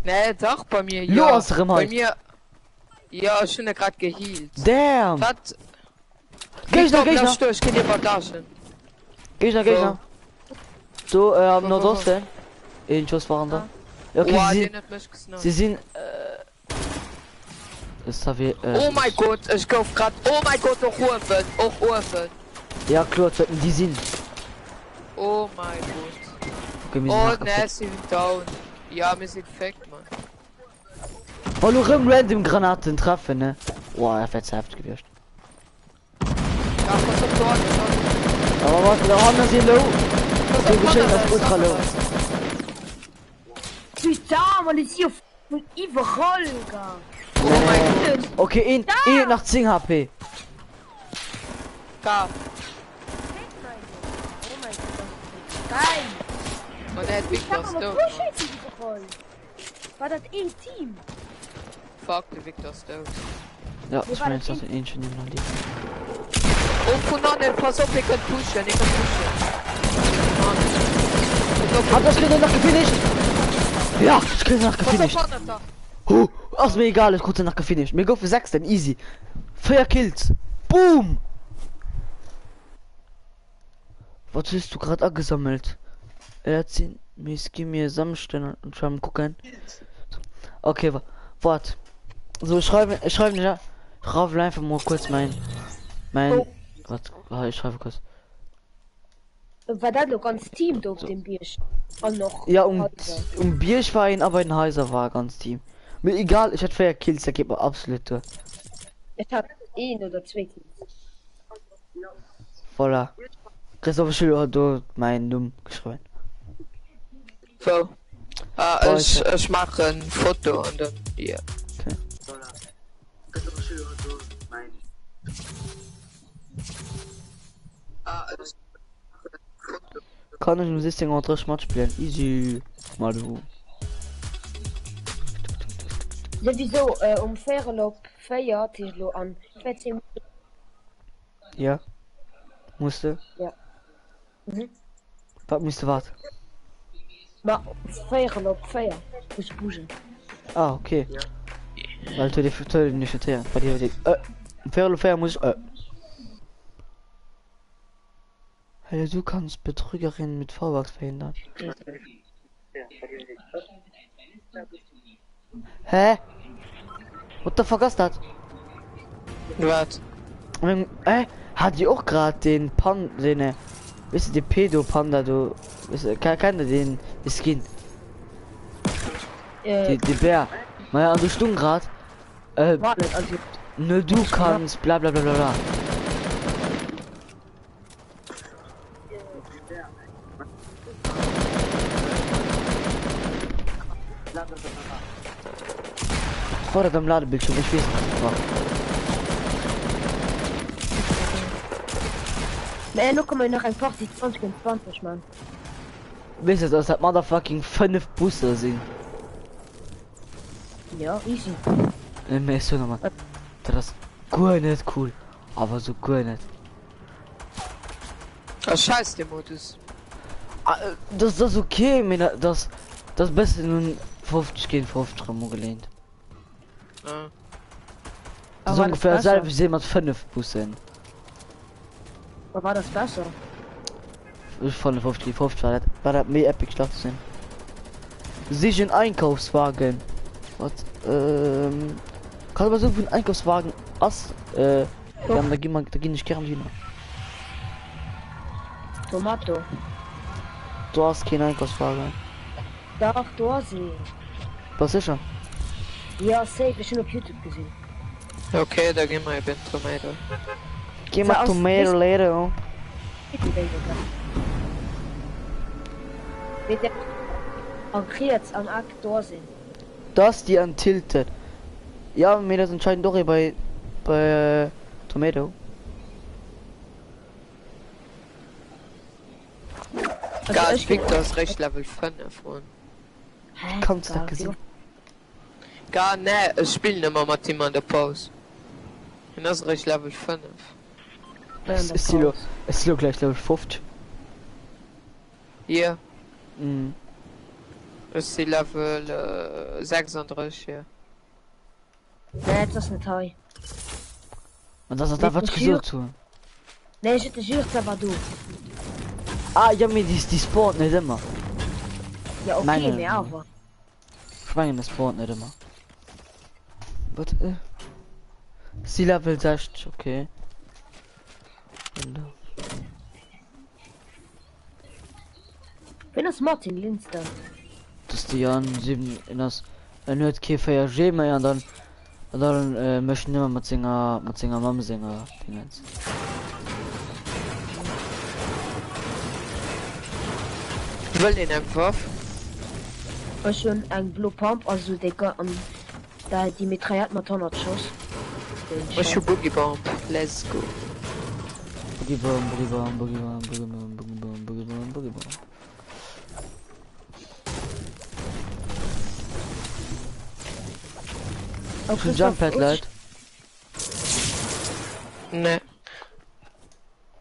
Nee, dach, bei mir, Lo ja. ass erëm Bei hei. mir, ja, ech hunn e grad gehealt. Damn. Wat? Géigner, Victor, Géigner. bleif stoen, ech ginn dir Bandagen. Géigner, Géigner. Wou? Do, äh, am Wou, wou, wou? Nordosten. Een Schuss waren da. Ja, okay, Oha, sie deen sinn, huet mech gesniped. sie sinn, äh, Xavier, äh, Oh mein Gott, ech gouf grad, oh mein Gott, och uewen, och uewen. Ja, kloer, et sollten déi sinn. Oh mein Gott. Okay, mir sinn Oh nach nee, gefickt. sie sind down. Ja, mir sind gefickt, Mann. Wa lo rëm random Granaten treffen, ne? Boah, dat wär ze hefteg gewiescht. Ja, pass op, do ass en. Aber warte, da hanne si low. Pass Dee op, Geschéin hannert ass eis, ultra hannert low. eis. Putain, man, die sind ja von überall, Digga. Oh mein Gott. Okay, een, een huet nach 10 HP. Ka. Oh mein Gott, das ist geil. Oh nee, de Victor ass Aber dout. wo schießen die überall? War das een Team? Fuck, de Victor ass dout. Ja, ech mengen, et ass en eenzegen deen nach lieft. Oh, vun hannen, pass op, hie kënnt pushen, hie kënnt pushen. Mann. Pass op, Hat ech kritt en nach gefinisht? Ja, ech kritt en nach pass op, gefinisht. hannert der. Huh, ass mir egal, ech krut en nach gefinisht. Mir goufe Sechsten, easy. 4 Kills. Boom! Wat hues du grad agesammelt? Dat sinn Miss gi mir Samschden an Schwämm kucken. Okay, wart. So ich schreibe ich schreibe nicht schreibe einfach mal kurz mein mein oh. wat ah, ich schreibe kurz. War dat lo ganz Team do op dem Bierg an och Ja um, Haiser? um Bierg war een a bei den Haiser war e ganz Team. Mee egal, ech hat 4 Kills, dat geet mer absolut duer. Ech hat een oder zwee Kills. Voilà. Christophe Schüler hat do mäin Numm geschriwwen. Wou? Ah, Bei ech, Chat. ech maachen Foto an dann, yeah. Okay. Kann ech um 16:30 matspillen? Easy, Malu. Souwisou um véierel op 4, dat heescht elo an 14 Minutten. Ja. Muss de? Ja. Mhm. Wat muss de wat? Ma véierel op 4 muss ech bougen. Ah, okay. Well et huet ee et huet een nicht notéiert. Bei dir huet een äh, um véierel op 4 muss ech äh. Hallo, du kannst Betrügerinnen mit V-Bucks verhindern. Hä? What the fuck ass dat? Wat? Äh, hat Dir och grad den Pan den äh, wis de Pedo Panda do wis kennt der den de Skin? Äh, De, de Bär. Maja an du stung grad äh, war net, also ne du kannst bla bla bla bla bla. War dat am Ladebildschirm? Ich weess net wat war. Mä elo komme nach eng Partie 20 géint 20 man. Weess de dass dat motherfucking 5 Busser sinn? Ja, easy. Nee, mä ech soen nochmal, dat ass guer net cool. Awer sou guer net. Ah scheiss de Modus. Ah, das, das okay, mee das, das bëssen un 50 géint 50 rëm ugelehnt. Ah. Das war das ongefähr besser? selwecht si mat 5 Bussen. Aber war das besser? Ech fannen 50 géint 50 war dat, war dat méi epic Schlacht ze sinn. Sich en Einkaufswagen. Wat, ähm, kann aber so vun Einkaufswagen ass, äh, ja, da gi mer, da ginn ech gären hinner. Tomato. Do ass keen Einkaufswagen. Dach, do ass een. Bass sécher? Ja, safe, ech hunn op Youtube gesinn. Okay, da gi mer eben Tomato. Gi mer Tomato later. An riets am Eck do ass een. Dass déi an Tilted. Ja, mee dat ass anscheinend och ee bei bei Tomato. Also Gast ech ginn Victor ass réischt Level 5 man. Hä? Kanns dat gesinn? Ga nee, ech spillen ëmmer mat him an der Paus. Hien ass eréischt Level 5. Ech si lo ech si lo gläich Level 50. Yeah. Mm. Ech si Level 36, yeah. Nee, et ass net hei. An das ass dat wat ech gesot hunn. Nee, ech huet de Jure selwer do. Ah ja, mee déi déi spawnt net ëmmer. Ja okay, Mengen mee awer. Ech mengen e spawnt net ëmmer. Wat äh. Si Level 60, okay. Wien ass Martin Linster? Dass déi an 7 en ass en huet kee 4G méi an dann an dann äh, mécht en ëmmer mat senger mat senger Mamm senger Dingens. Wëll een eng Waff? Ech hunn eng blo Pump, also déi ga an da déi Mitraillette mat 100 Schoss. Ech hu Boogie Bomb, let's go. Boogie Bomb, Boogie Bomb, Boogie Bomb, Boogie Bomb, Boogie Bomb, Boogie Bomb, Boogie Bomb. Oh, Schon Jump Pad Leit. Nee.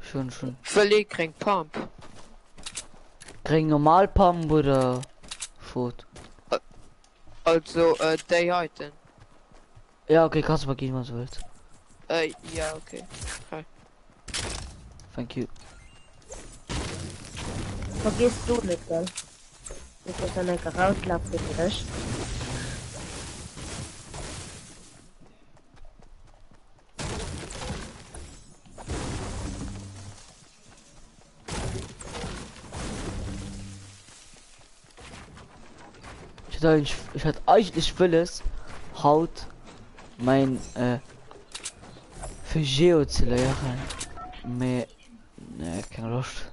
Schon schon. Wëll ee gréng Pump? Gréng normal Pump oder Schot? Also äh, déi heiten. Ja okay, kannst du mal ginn, wann du willst. Äh, ja okay. Hei. Thank you. Vergiss du net, gell? Net, dass dann enker rauslaaft wéi ech. Ich hatte eigentlich, ich hatte eigentlich wëlles haut mein äh, fir Geo ze léieren, mee nee, keng Loscht.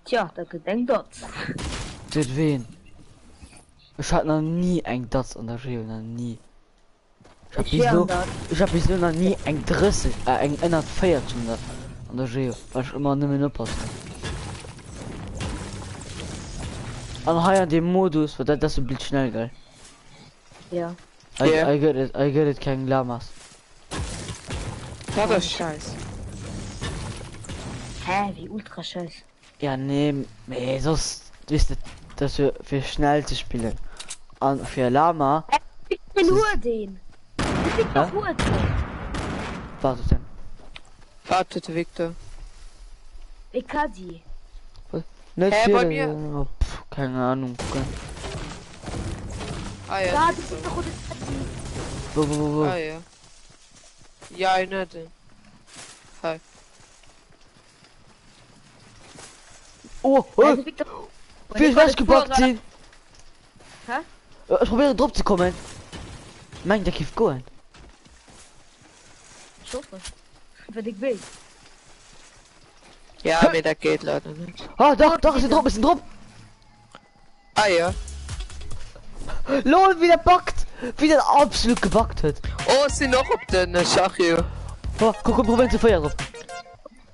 Tja, dat gëtt eng Datz. Duet ween? Ech hat nach ni eng Datz an der Geo, nach ni. Ich hab Ech bis léieren lo, dat. ich hab bis lo nach ni eng 30, äh, eng ënnert 40 an der, an der Geo, well ech ëmmer nëmmen oppassen. An hei an dem Modus, well dat ass so blitzschnell, gell? Ja. Hei, Yeah. hei gëtt et, hei gëtt et keng Lamas. Dat ass scheiss. Hä, wéi ultra scheiss? Ja, nee, mee soss, weess de, dat ass jo fir schnell ze spillen. An fir Lama, Den huet een! De Victor Hä? huet en! Wat huet en? Wat huet de Victor? E Caddy. Net Hä, bei fir, mir? oh, pff, keng Ahnung. Ah ja, Da, de Victor. Victor huet e Caddy. Wo, wo, wo, wo? Ah ja. Ja, en huet en. Hei. Oh, Ja, oh, de Victor. wéi ech ewechgepackt sinn! Hä? Ech probéieren drop ze kommen. Mengt der giff goen? Ech hoffen. Wat ik weess. Ja, mee dat geet leider net. Ah, dach, dach, ech sinn drop, ech sinn drop! Ah ja. Lol, wéi dat backt! Wéi dat absolut gebackt huet! Oh, ech sinn och op den Chariot. Oh, komm, komm, probéieren ze féier drop.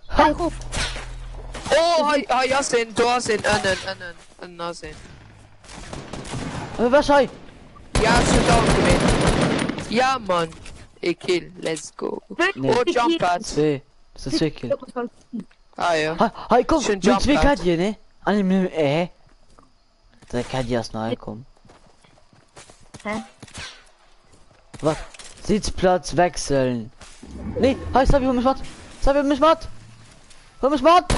Hei rof! Oh, hei, hei ass een, do ass een, ënnen, ënnen, ënnen ass een. Ewech hei! Ja, ech hunn down gemeet. Ja, Mann, ee Kill, let's go. Nee. Oh, Jump Pad. Zwee, das sind zwee Kill. Ah ja. Hei, hei, komm, Schön mir hunn zwee Jump Pad. Caddien, ne? Ah, nee, mir, äh. Der Caddy ass nei komm. Hä? Wat? Sitzplatz wechseln. Nee, hei, Sabi, hol mech mat. Sabi, hol mech mat. Hol mech mat.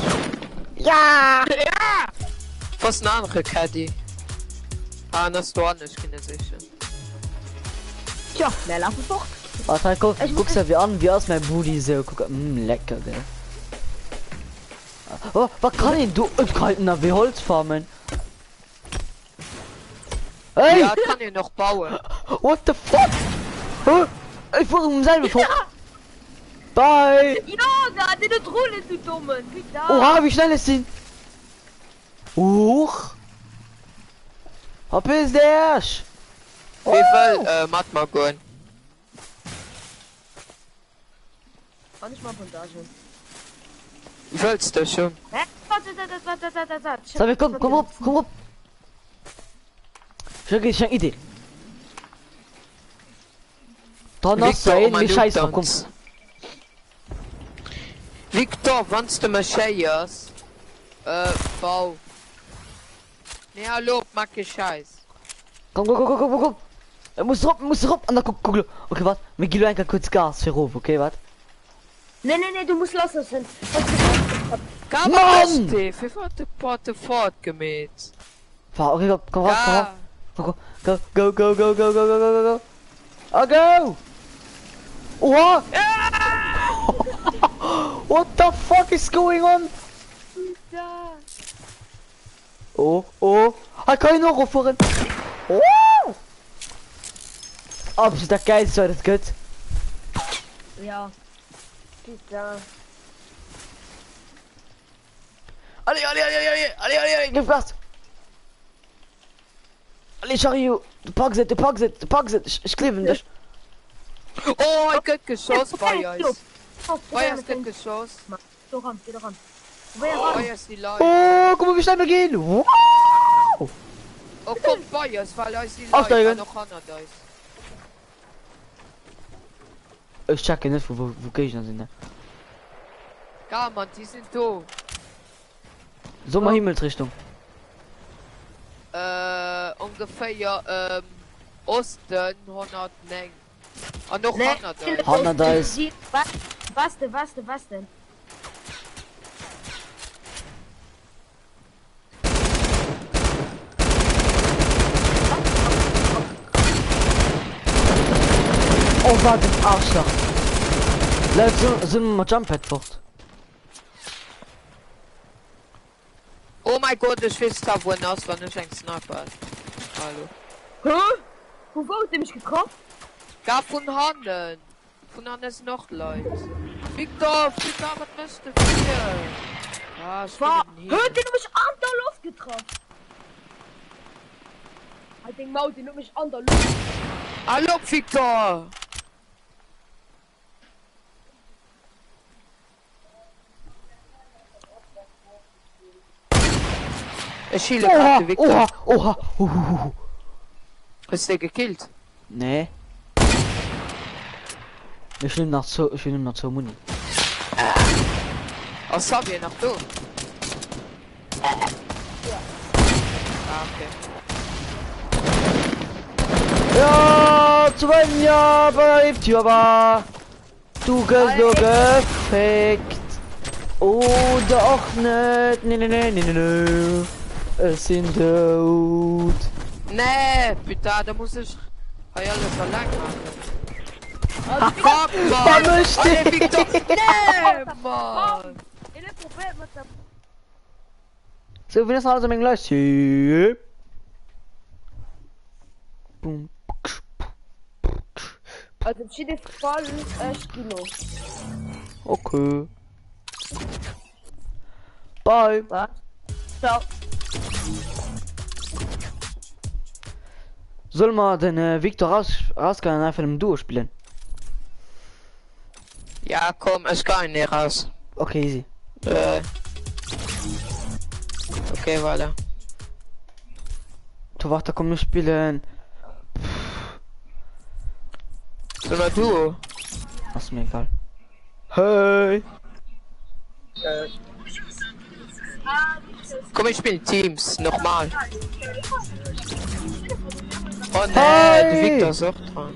Ja! Ja! Was en anere Caddy? Ah, en ass do anescht ginn, sichen. Tja, mär lafe fort. Warte, hei, guck, Ich guck Sabi an, wie ass mein Booty so. Guck, mm, lecker, gell. Oh, wat kann een do? Et kann een wéi Holz farmen. Hey! Ja, kann een och bauen. What the fuck? Huh? Ech fuere um selwe fort. Bye! Ja, da, den huet Rullen, du Dommen! Putain! Oha, wéi schnell ech sinn! Huch! Verpiss dech! Wie wëll äh, mat mer goen? Wann ech mal Bandagen. Wëlls de schon? Hä? Wat, wat, wat, wat, wat, wat, wat? Sabi, komm, komm op, komm op! Ech hu eng Idee. Dann ass Victor, da oh een, mein mir scheiß drauf, komm. Loot Victor, wanns de mech héiers, äh, bau. Nee, hallo, mach kee Scheiß. Komm, komm, komm, komm, komm, komm. E muss drop, muss drop an da guck, guck. Okay, wart, mir gi lo enker kurz Gas fir rof, okay, wart. Nee, nee, nee, du muss lassloossen. Mann! Fir wat de Porte fort gemeet? Fahr, okay, komm, komm rauf, komm rauf. Komm, komm, go, go, go, go, go, go, go, go, go. Ah, go! Oha! What the fuck is going on? Oh, oh, hei kann een och eroffueren. Oh! Absolut dat geilst wat et gëtt. Ja. Putain. Allez, allez, allez, allez, allez, allez, allez, gif Gas! Allez, Chario, du packs et, du packs et, du packs et, ech, ech gleewen dech. Oh, hei gëtt geschoss bei eis. Bei eis gëtt geschoss. Do ran, geh do ran. Probier ran. Bei eis si Leit. Oh, guck mal, wie schnell wir gehen. Wow! Oh, kommt bei eis, well eis si Leit Aussteigen. an och hannert eis. Ech checken net, wou, wou, wou Géigner sinn, ne? Ga, Mann, déi sinn do. So mal Himmelsrichtung. Äh, ongeféier, ähm, Osten 109. An och Nee. hannert eis. Hannert eis. Was denn, was denn, was denn? Oh, wat en Arschloch. Leute, sind, sind wir mat Jumppad fort? Oh mein Gott, ech weess zwar wou en ass, wann ech eng Sniper hätt. Hallo. Hä? Vu wou huet dee mech getraff? Da vun hannen. Vun hannen sinn och Leit. Victor, Victor, wat méchs de fir? Ah, ech Wa? ginn eben Hä? healen. Deen huet mech an der Loft getraff. Halt deng Maul, deen huet mech an der Loft getraff. Hallo, Victor! Ech heale grad Oha, de Victor. oha, oha, huhuhuhu. Hues de gekillt? Nee. Ech hunn nach zou, ech hunn nach zou Muni. Ass Xavier nach do? Ah, okay. Ja, Svenja, bleibt hier aber. Du gëss lo gefickt. Oder och net. Nee, nee, nee, nee, nee, nee. Ech sinn dout. Nee, putain, da muss ech hei alles alleng maachen. Fuck, Wa Mann! mech Allez, Victor! Nee, Mann! So, wien ass nach alles an mengem Livestream? Boom. Also op jidde Fall ech ginn of. Okay. Bye. Wat? Ciao. Solle mer den äh, Victor raus, rausgehen an einfach im Duo spillen? Ja, komm, ech geien nee raus. Okay, easy. Äh. Okay, voilà. Du warte, komm, wir spielen. Soll mer Duo? Ass mir egal. Hey! Komm, mir spillen Teams, normal. Oh nee, de Hey! Victor ass och dran.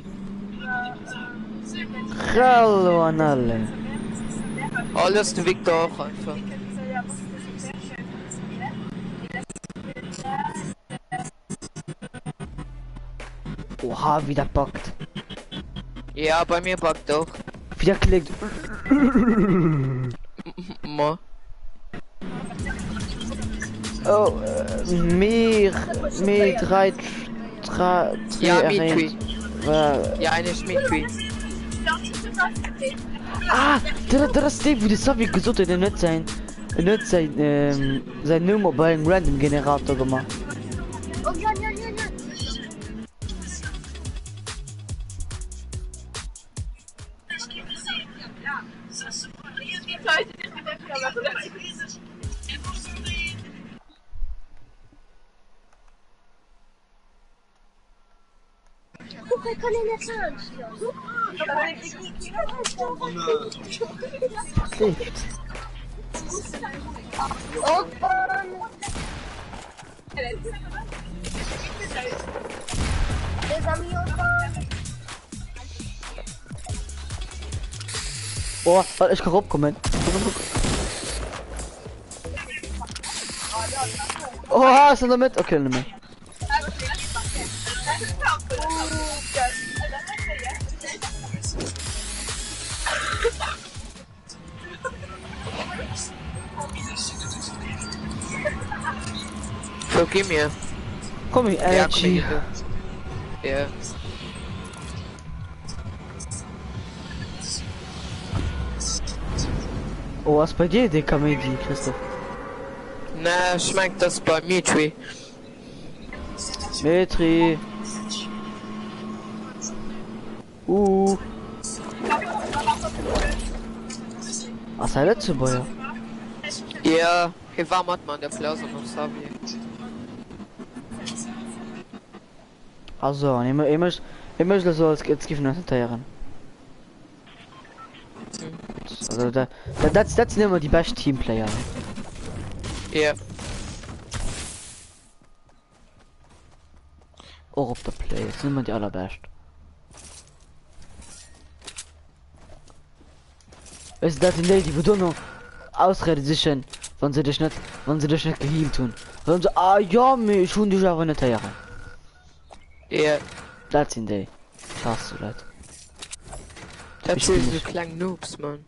Hallo an alle. Oh, lass de Victor och einfach. Oha, wie der backt. Ja, bei mir backt och. Wie der klickt. Ma. Oh, äh, mir, mir 3, 3, Ja, 3, Mitri. Äh, Ja, eine ist Mitri. ah, dat, dat ass dee, wou de Xavier gesot huet, en huet säin, en huet säin, ähm, säin Nummer bei engem Random Generator gemaach. Wat leeft? Oh, warte, ich kann raufkommen. Oh, ist er damit? Okay, nicht mehr. Wo gi mir? Komm, Ja, komm, mir Energy. ginn do. Ja. Oh, was bei dir, der Comedy, Christoph? Nee, ech meng, dat ass bei Mitri. Metri. Uh. Ass hei Lëtzebuerger? Ja, hie war mat mer an der Klass an och Xavier. Also, an hie mécht, hie mécht elo sou, als als géif en eis net héieren. Also dat, dat, dat, dat sinn ëmmer déi bescht Teamplayer. Ja. Och op der Play, dat sinn ëmmer déi allerbescht. Weißt du, dat sinn déi, déi wou dono Ausrede sichen, wann se dech net, wann se dech net gehealt hunn. Dann so, ah ja, mee ech hunn dech awer net héieren. Ja. Dat sinn déi. Ich hasse so Leit. Dat Ich sinn bin sou nicht. kleng Noobs, Mann.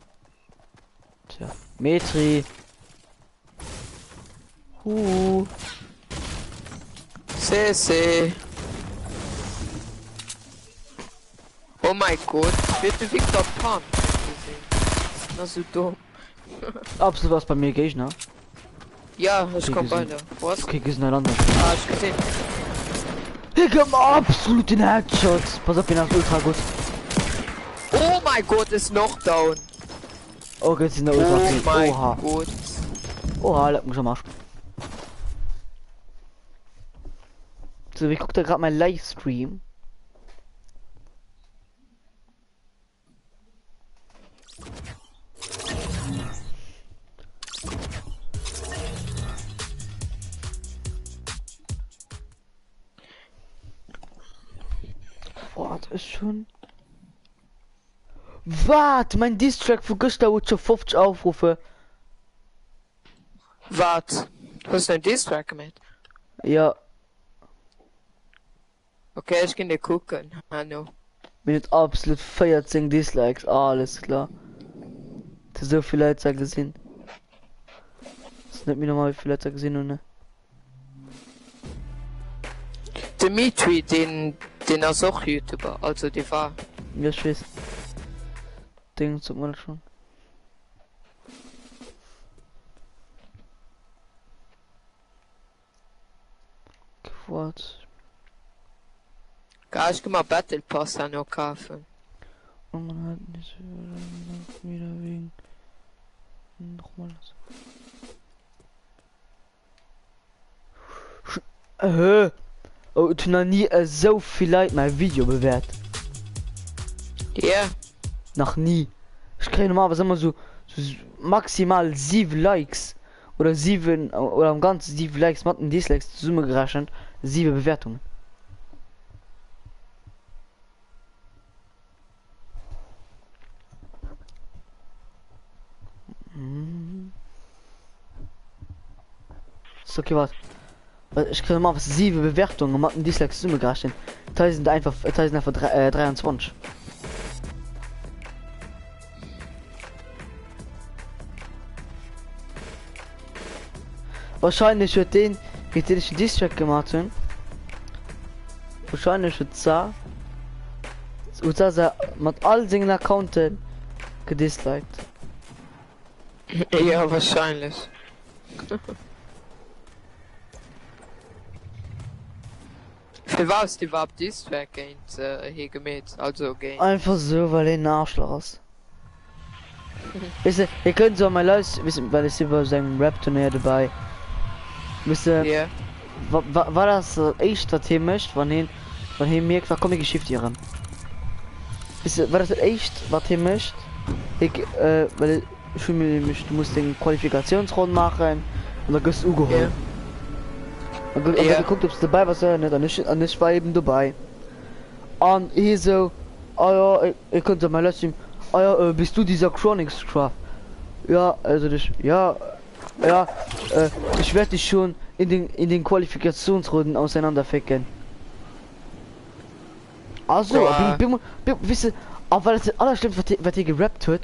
Tja. Metri. Huh. CC. Oh mein Gott, wéi de Victor Pump gesinn. Dat ass sou domm. Absolut was bei mir Gegner. Ja, ech komm bei der. Wo ass? Okay, gesinn ein anders. Ah, ech gesinn. Hier kommt absolut den Headshot. Pass op, den ass ultra gut. Oh mein Gott, ist noch down. Okay, sind der ultra Oh viel. mein Oha. Gott. Oha, leck mich am Arsch. So, wie guckt da gerade mein Livestream? Boah, das ist schon. Wat? Mein Distrack vu gëschter huet scho 50 Aufrufe. Wat? Hues du en Distrack gemeet? Ja. Ok, ech ginn de kucken herno. Mir huet absolut 14 Dislikes, alles klar. Dass esou vill Leit se gesinn. Ass net méi normal wéi vill Leit se gesinn hunn ne. Dimitri deen deen ass och Youtuber, also dee war. Jo ech weess. Deng sot mer dat schonn. Quatsch. Ga ech gi mer Battle Pass herno kafen. Und man hat nicht wieder wegen nochmal das. Äh, oh, et hunn nach nie esou vill Leit mäi Video bewäert. Yeah. Nach nie. Ech kréien normalerweis ëmmer sou, sou maximal 7 Likes. Oder 7 oder am ganzen 7 Likes mat den Dislikes zesummegerechent 7 Bewertungen. So, okay, warte. Ech kréien normalerweis 7 Bewertungen mat den Dislikes zesummegerechent. D'hei sind einfach, d'hei sind einfach 23. Wahrscheinlech huet deen, géint deen ech den Distrack gemaat hunn, wahrscheinlech huet sa huet sa mat all sengen Accounten gedisliked. Ja wahrscheinlech. Firwat hues de iwwerhaapt Distrack géint hie gemeet, also géint. Einfach sou well hien en Arschlach ass. Weess de, hie kënnt sou an mäi Live, weess de, well ech si bei sou engem Rap Turnéier dobäi, weess de, Yeah. wa wa wat ass dat éischt wat hie mécht wann hien wann hie mierkt, wa komm hie geschift erëm, weess de, wat ass dat éischt wat hie mécht, hie well ech hu mir nämlech, du muss deng Qualifikatiounsronn maachen an da gëss de ugeholl. Yeah. An gëtt Yeah. gekuckt ob s de dobäi bass oder net an ech an ech war eben dobäi. An hie sou, ah jo, hie kënnt an mäi Livestream, ah jo, bist du dieser Chronixcraft? Ja, also ech, ja, ja, ich werd dich schon in den in den Qualifikationsrunden auseinanderficken. Ah sou, a Boah. bi bi weess de, a wat dat allerschlimmst wat hie wat hie gerappt huet,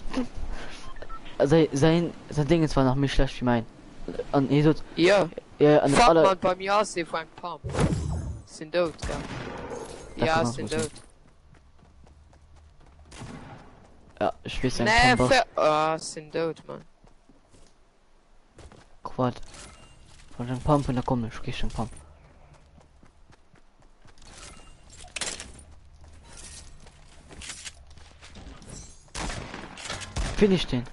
säi säin säin Dingens war nach méi schlecht wéi mäin. An hie sot, Ja. Ja, an Fuck aller man, bei mir ass ee vu eng Pump. Sinn dout, gell? Dat Ja, kann sinn och sinn. dout. Ja, ech weess eng Nee, Pump ass. ver ah, sinn dout, man. Quad. Wann ech eng Pump hunn, da kommen ech. Kriich eng Pump. Finish den.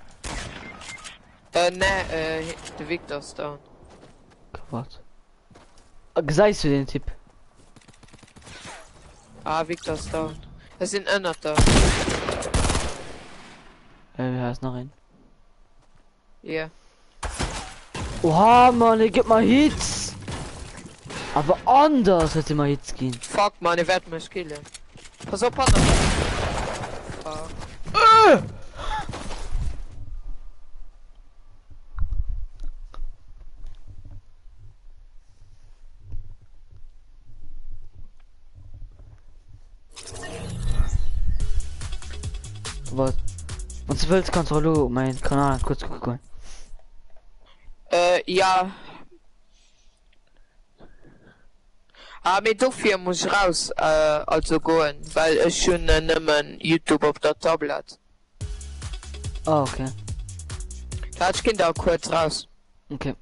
Äh, nee, äh, de Victor ass down. Wat? Gesäis du den Typ? Ah, Victor ass down. Ech sinn ënnert der. Äh, hei ass nach een. Yeah. Oha, Mann, e gëtt mer Hits! Awer anders huet e mer Hits ginn. Fuck, Mann, e wäert mech killen. Pass op, hannert der. Fuck. Äh! Wat? Wann du wëlls kanns du och elo op mäin Kanal kuerz kucke goen. Äh, ja. Ah mee dofir muss ech raus also goen, well ech hunn nëmmen Youtube op der Tablett. Ah okay. Waart ech ginn da kuerz raus. Okay.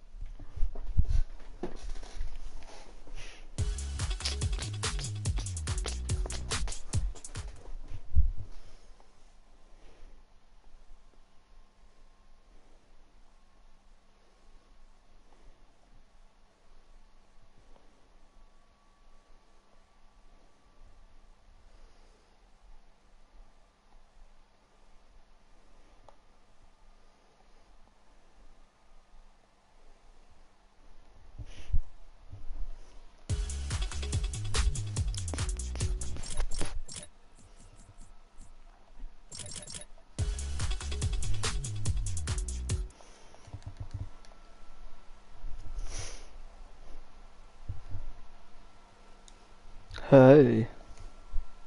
Hey.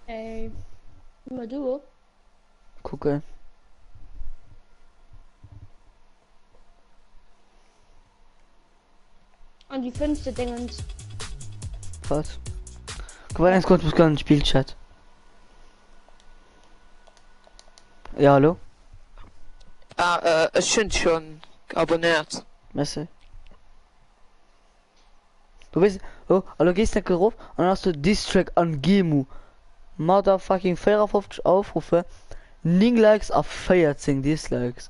Hey. Immer du. Kucke. An die fünfte Dingens. Was? Guck mal ganz kurz, muss ganz Spielchat. Ja, hallo? Ah äh, ech hunn schon abonnéiert. Merci. Du bist, oh, hallo, gehst du rauf und dann hast du Distrack an Gemu. Motherfucking 54 Aufrufe, 9 Likes a 14 Dislikes.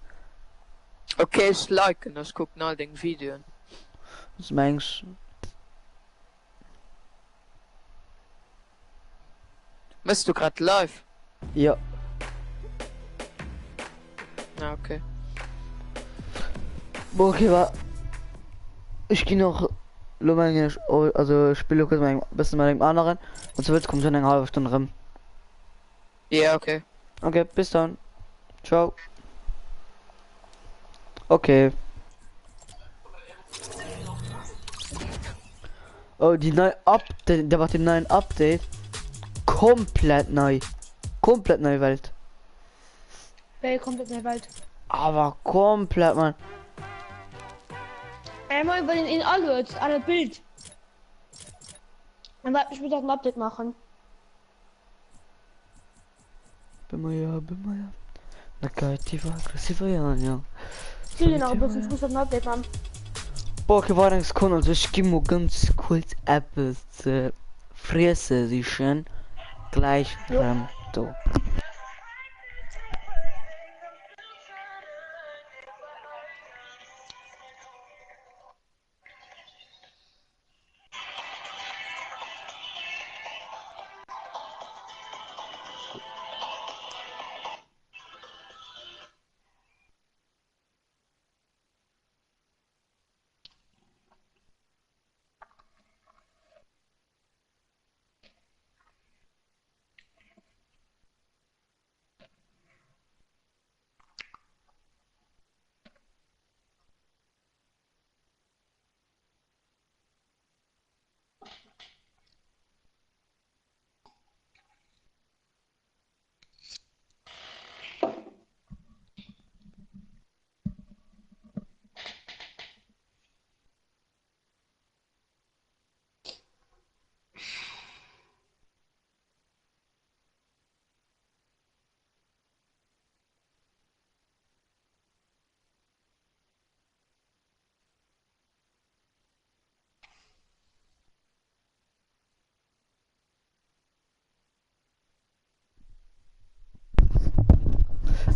Okay ech liken, ech kucken all deng Videoen. Was mengst Mëss du grad live? Ja. Ah okay. Bon, okay, wa ech ginn och lo mengen ech oh, also ech spille kuerz mat engem bëssen mat engem aneren an zu wëlls kommen ech an enger hallwer Stonn erëm. Ja okay. Okay, bis dann. Ciao. Okay. Oh, die neue Update, der war den neuen Update. Komplett neu. Komplett neue Welt. Wéi komplett nei Welt? Aber komplett, man. Einmal bei den in aluet, alle Bild. Dann warte ich muss auch ein Update machen. Bin ja, bin ja. Negativa, aggressiver, ja, ja. Spiel nach e bëssen, ech muss nach en Update man. Boah, okay, warte eng Sekunde, also ich geh mal ganz kurz etwas zu fresse sichen. Gleich Jo. rem do.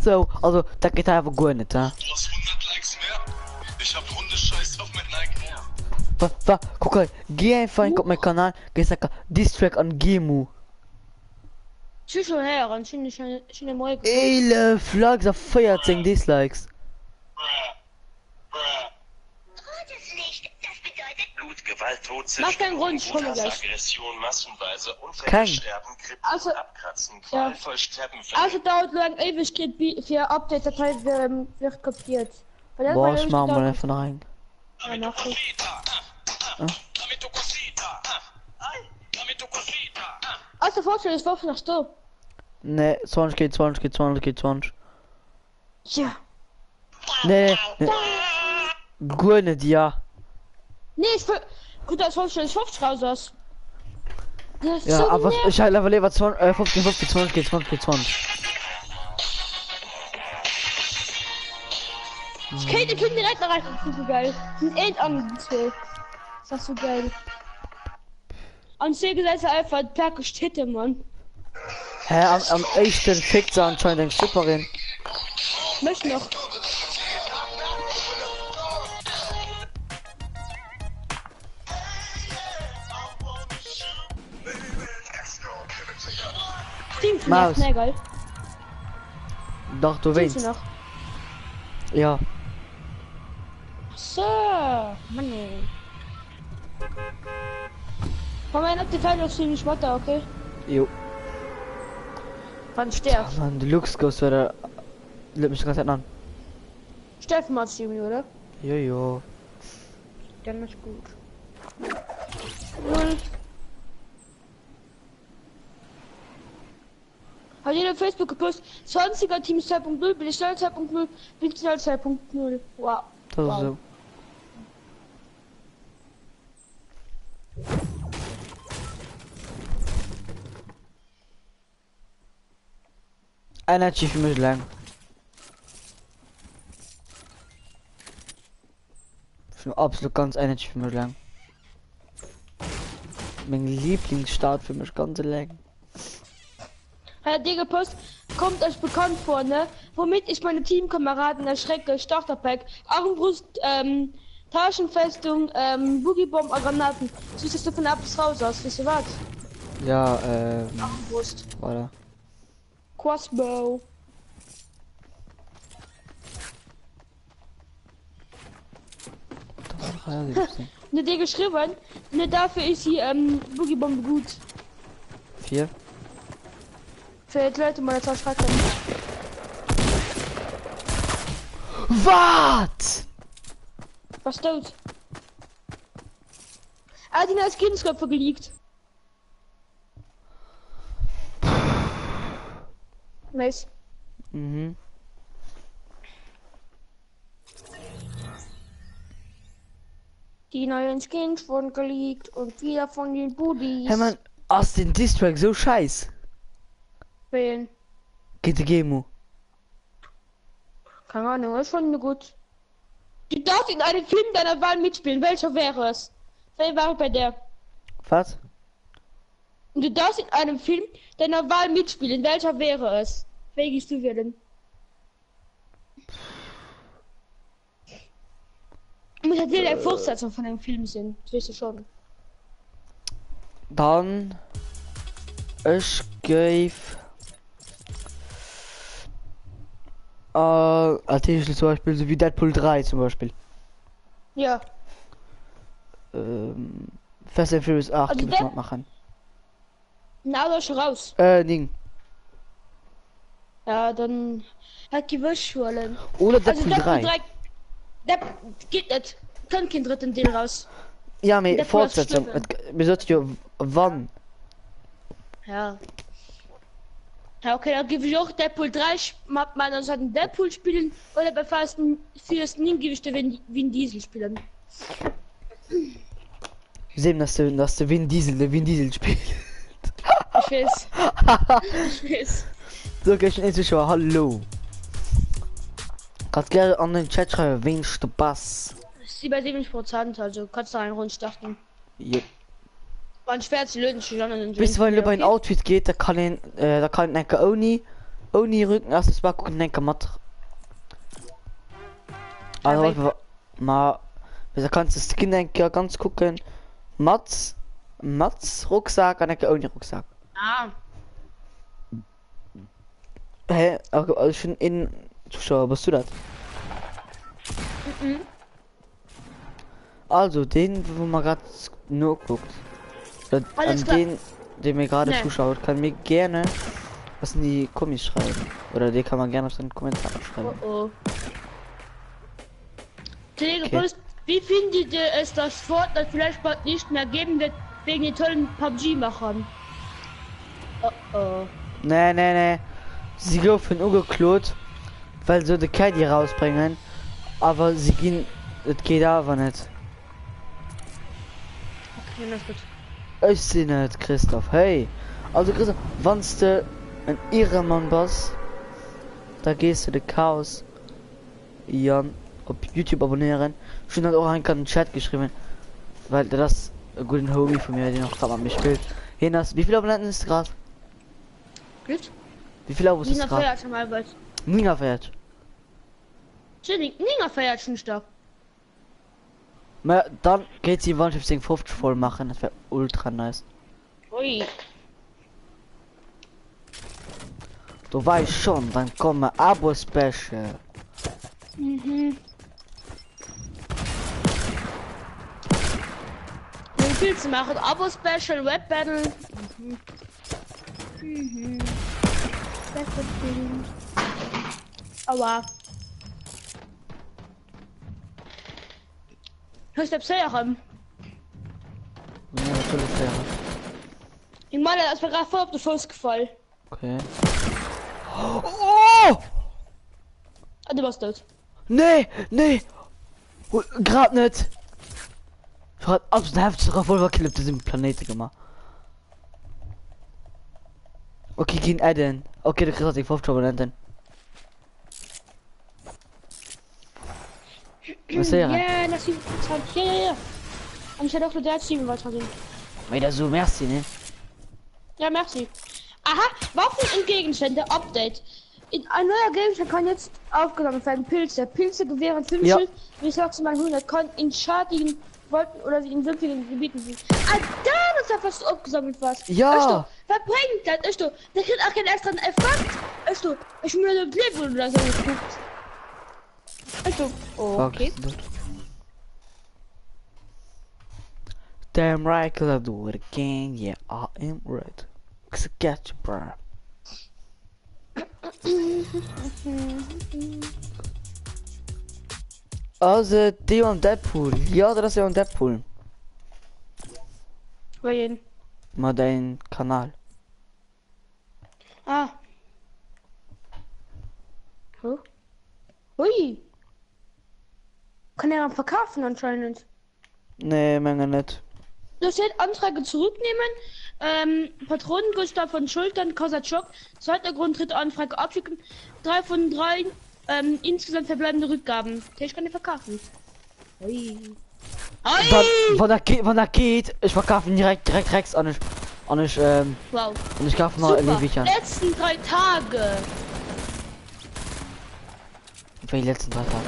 So, also dat geet awer guer net, he? Wa, wa, kuck hei, geh einfach enk op mäi Kanal, gees enker Distrack an Gemu. Ech hu schon héieren, ech hunn ech hunn e Moie gekuckt. 11 Likes a 14 Dislikes. Mach kein Grund, ich komme gleich. Keng. Also, ja. Also dauert lo eng Éiwegkeet bi fir Update Datei wird kopiert. Well dat Boah, war ech maache mol gedauert. einfach nach eng. Ja, mach das. Ah. Also Fortschritt ist Woche nach do. Nee, 20 géint 20 géint 20 géint 20. Ja. Nee, nee. Guer net, ja. Nee, ich will. Gut, dass Fortschritt 50 raus ass. Ja, so awer nervt. ech hat awer léiwer 20, äh, 15, 15, 20 géint 20 géint 20. Ich kéint ich kéint direkt nach einfach das ist so geil. Sind een an zwee. Das ist so geil. An zwee gesäit se einfach plakeg Titten, Mann. Hä, am, am éischten fickt se anscheinend eng Stripperin. Mech noch. Team Maus. Nee, geil. Dach du Teamst wéinst. du nach? Ja. Ach so. Mann, ey. Komm ein op de Feld auf den Schmatter, okay? Jo. Wann sterf. Mann, de Lux goes oder lügt mich die ganze Zeit an. Sterf mal Jimmy, oder? Jo, jo. Dann ist gut. Null. Hat jeder auf Facebook gepostet. 20er Team 2.0, bin ich schnell 2.0, bin ich schnell 2.0. Wow. Das ist Wow. so. Energy für mich lang. Für absolut ganz Energy für mich lang. Mein Lieblingsstart für mich ganz lang. Hat dir gepostet, kommt euch bekannt vor, ne? Womit ich meine Teamkameraden erschrecke, Starterpack, Armbrust, ähm, Taschenfestung, ähm, Boogiebomb a Granaten. So dass du von eppes raus ass, weess du wat? Ja, ähm, Armbrust. voilà. Crossbow. Ne dir geschrieben, ne dafür ist die ähm, Boogiebombe gut. Vier. Fir d'Leute mal ze erschrecken. Wat? Was dout? Ah, die neue Skins goufe geleakt. Nice. Mhm. Die neuen Skins wurden geleakt und wieder von den Booties. Hey man, ass den Distrack so scheiß? Wen? Géint de Gemo. Keine Ahnung, ist schon gut. Du darfst in einem Film deiner Wahl mitspielen. Welcher wäre es? Wer war bei der? Wat? Du darfst in einem Film deiner Wahl mitspielen. Welcher wäre es? Wen gehst du wählen? Muss natürlich eng Fortsetzung vun engem Film sinn, dat weess de schonn. Dann ech géif äh, natierlech zum Beispiel sou wéi Deadpool 3 zum Beispiel. Ja. Ähm, Fast and Furious 8 Also géif ech Dead matmaachen. Den Auto ass scho raus. Äh, 9. Ja, dann hat gi wësch huelen. Oder Also Deadpool Deadpool 3. 3 Depp geet net. Kënnt keen drëtten Deel raus. Ja, mee Deadpool ass Fortsetzung. gestuerwen. Et, mir sot jo wann. Ja. Ja, okay, da giff ech och Deadpool 3 matman an den Deadpool spillen oder bei Fast and Furious 9 giff ech de Vin, Vin Diesel spillen. Sehen, dass de, dass de Vin Diesel de Vin Diesel spillt. Ech weess. Ech weess. So, okay, schon een Zuschauer, hallo. Kannst gerne an den Chat schreiben, wen du bass. Si bei 70 Prozent, also kannst du eng Ronn starten. Jep. Wann ech fäerdeg sinn, lueden ech dech an an dann Bis joins wann du lo mir, bei den okay? Outfit geht, da kann een, äh, da kann een enke ouni, ouni Rückenaccessoire kucken, enke mat. Ja, Also, wéi? ma, da kannst du Skin enke ganz kucken, mat, mat Rucksack an enke ouni Rucksack. Ah. Hä? Also ich bin in Zuschauer, bist du das? Mhm. Also den, wo man gerade nur guckt. An Alles klar. den, den mir gerade Nee. zuschaut, kann mir gerne was in die Kommis schreiben. Oder den kann man gerne auf seinen Kommentar schreiben. Oh oh. Kollege Okay. Post, wie findet ihr es, dass Fortnite vielleicht bald nicht mehr geben wird, wegen den tollen PUBG-Machern? Oh oh. Nee, nee, nee. Sie goufen ugeklot, well se de Caddy rausbréngen, awer si ginn, et geet awer net. Okay, das gut. Ech sinn et, Christophe. Hey! Also Christophe, wann s de en Ieremann bass, da gees de de Chaos Yann op Youtube abonnéieren. Ech hunn dat och eng Kéier an den Chat geschriwwen, well dat ass e gudden Homie vu mir, deen och grad mat mir spillt. Hien ass, wéi vill Abonnenten hues de grad? Gutt. Wéi vill Abos hues de grad? 49 am Albert. 49. 49 hunn ech der. Mä dann géint si wann ech 50 voll machen, dat wär ultra nice. Ui. Do war ich schon, dann komme Abo Special. Mhm. Wie viel zu machen? Abo Special, Web Battle. Mhm. Mhm. Aua. Hues du Séieren? Ja, natürlich Séieren. Ich meine, das war gerade voll auf den Fuß gefallen. Okay. Oh! Ah, du warst tot. Nee, nee! Grad net! Ich hat absolut heftige Revolverkill op diesem Planeten gemacht. Okay, gehen adden. Okay, du kriegst die 50 Abonnenten. Ja, nach 27. Ja, ja, ja. Und ich hätte auch nur der 27 gehen. Wieder so, merci, ne? Ja, merci. Aha, Waffen und Gegenstände, Update. In ein neuer Gegenstand kann jetzt aufgenommen werden. Pilze. Pilze gewähren 5 Ja. Schild bis maximal 100, kann in schattigen Wolken oder sich in sumpfigen Gebieten sind. Ah, da ist ja was aufgesammelt was. Ja. Weißt du, was bringt das? Weißt du, der kriegt auch keinen extra Effekt. Weißt du, ich mir das Level oder so geguckt. Weißt du, okay. Fuck. Damn right, cause I do it again. Yeah, I am right. Cause I got you, bro. Also, Deon Deadpool. Ja, dat ass Deon Deadpool. Wéi een? Ma dein Kanal. Ah. Huh? Ui. Kann er verkaufen anscheinend. Nee, mengen net. Do steet Anträge zurücknehmen, ähm, Patronen Gustav von Schultern, Kasatschok, zweiter Grund, dritte Anfrage abschicken, 3 von 3, ähm, insgesamt verbleibende Rückgaben. Ich kann die verkaufen. Ui. Wann, Ui! wann dat geet, wann dat geet, ech verkafen direkt, direkt Rex an ech, an ech, ähm, Wow. an ech kafen nach Super. Leviathan. Letzten 3 Tage. Wéi letzten 3 Tage?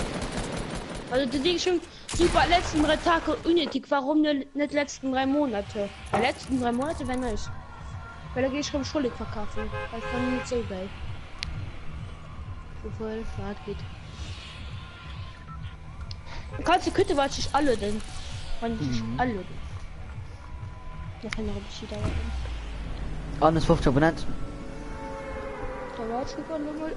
Also du denkst schon, super, letzten 3 Tage unnötig, warum denn nicht letzten 3 Monate? Die letzten 3 Monate wären nice. Weil da gehe ich schon schuldig verkaufen. Weil ich fand nicht so geil. Obwohl, Fahrt geht. Du kannst die Kütte weiß ich alle denn. Fand ich Mhm. alle denn. Das kann noch ein bisschen dauern. An es 50 Abonnenten. Da war ich sogar noch mal.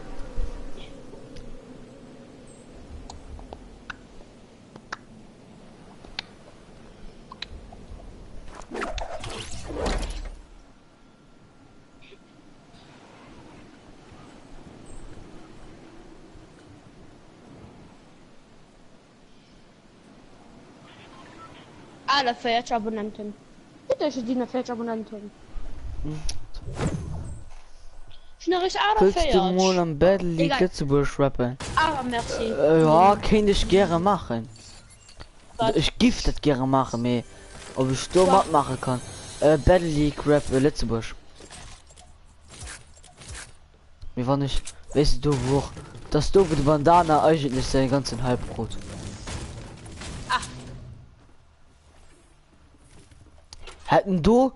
Alle 40 Abonnenten. Bitte, ich die 40 Abonnenten. Schnell ist alle Wëlls du mol 40. am Battle League Egal. Lëtzebuerg rappen? Aber merci. Äh, ja, kéint ech gäre maachen. Was? Ech giff dat gäre maachen, mee ob ech do Was? matmaache kann. Äh, Battle League Rap äh, Lëtzebuerg. Mee wann ech, weess de do wou och, dass do wou de Bandana eigentlech säi ganzen Hype krut. Ah. Hätt en do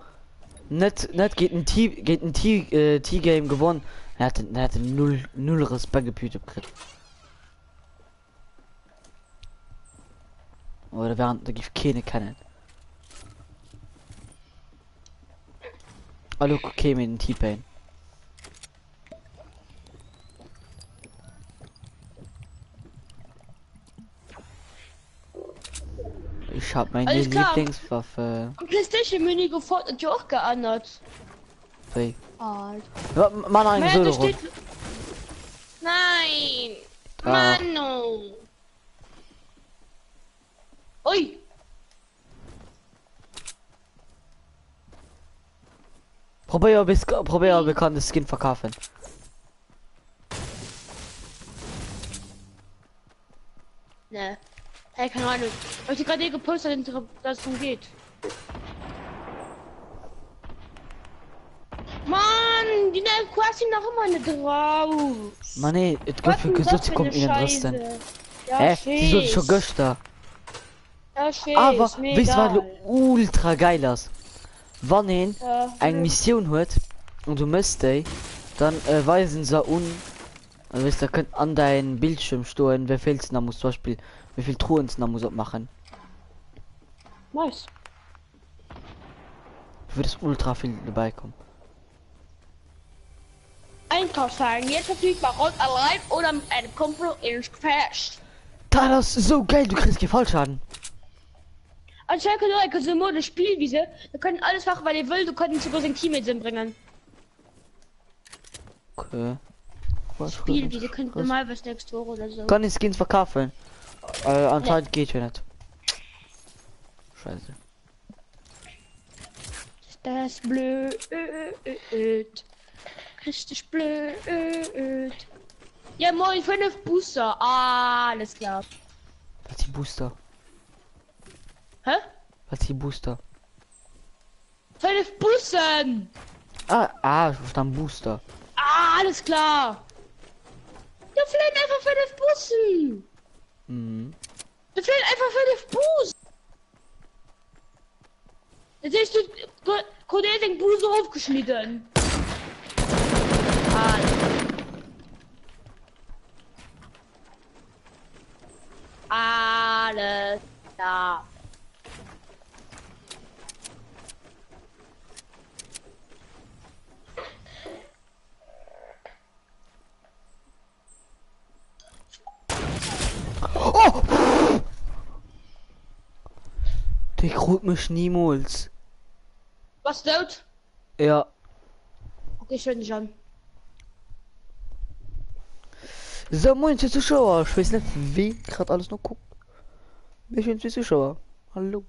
net net géint den T géint den T äh, T-Game gewonnen, dann hätt en dann hätt en null null Respekt op Youtube kritt. Oder während da giff keen e kennen. Hallo, okay, mit den T-Pain. Ich habe meine Alles klar. Lieblingswaffe. Am PlayStation Menü gefordert hat ja auch geändert. Wéi? Alt. Ja, Mann, eng Naja, da Solo steht. Nein! Ah. Manu! Ui! Probéier ob ee probéier ob ee kann de Skin verkafen. Ne. Hey, keine Ahnung. Hab ich gerade eh gepostet, dass es darum geht. Mann, die neue Quest sind noch immer nicht drauf. Ma nee, et Was gouf denn gesot das se für kommt eine 31. Scheiße? Ja, Hä? ich Sie sot scho weiß. gëschter. Ja, ich Awer weiß. Mir weess du wat elo egal. ultra geil ass? Wann een Ja. eng Missioun huet an du mëss déi, dann äh, weisen se un, also weess da kënnt an dein Bildschirm stoen, wéi vill s de nach muss, zum Beispill wéi vill Truhen s de nach muss opmachen. Nice. Du würdest ultra vill dobäi kommen. Einkaufswagen jetzt verfügbar rund allein oder mit einem Kumpel ins Gefecht. Dat ass esou geil, du kriss kee Fallschaden. Anscheinend könnt ihr auch so Mode Spielwiese. Da könnt ihr alles machen, was ihr wollt. Du könnt sogar sein Teammates umbringen. Okay. Spielwiese könnt ihr mal was nächste Woche oder so. Kann ich Skins verkaufen? Äh, anscheinend geht ja nicht. Scheiße. Das ist blöd. Richtig blöd. Ja, moin, fünf Booster. Ah, alles klar. Was die Booster? Hä? Was die Booster? Fünf Bussen! Ah, ah, ich verstand Booster. Ah, alles klar. Da fehlen einfach fünf Bussen. Mhm. Da fehlen einfach fünf Bussen. Jetzt hast du Cornel den Busen aufgeschnitten. Alles klar. Oh! Dee krut mech nimools. Was dout? Ja. Okay, ich höre dich an. So, moin zu Zuschauer. Ich weiß nicht, wie gerade alles noch guckt. Mich und die Zuschauer. Hallo.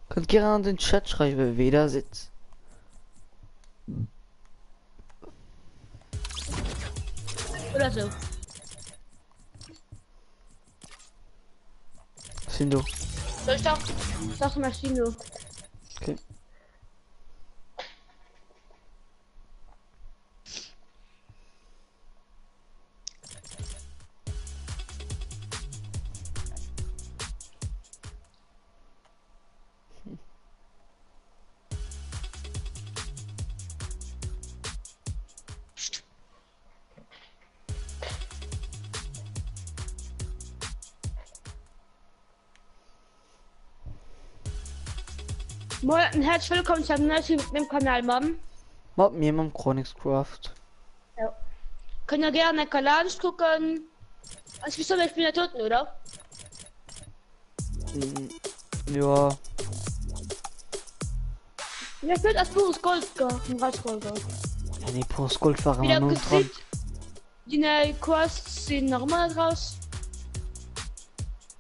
Könnt gerne an den Chat schreiben, wer da sitzt. Oder so. Sind du? Soll ich doch? Sag mal Sino. Okay. Moin und herzlich willkommen zu einem neuen mit dem Kanal, Mann. Mat mir mam Chronix Craft. Ja. Könnt ihr gerne Kanal gucken. Also, ich bin der Toten, oder? Mm, ja. Ja, wird als pures Gold rausgeholt. Ja, nee, pures Gold war Wieder immer nur dran. Die neue Quests sind noch immer raus.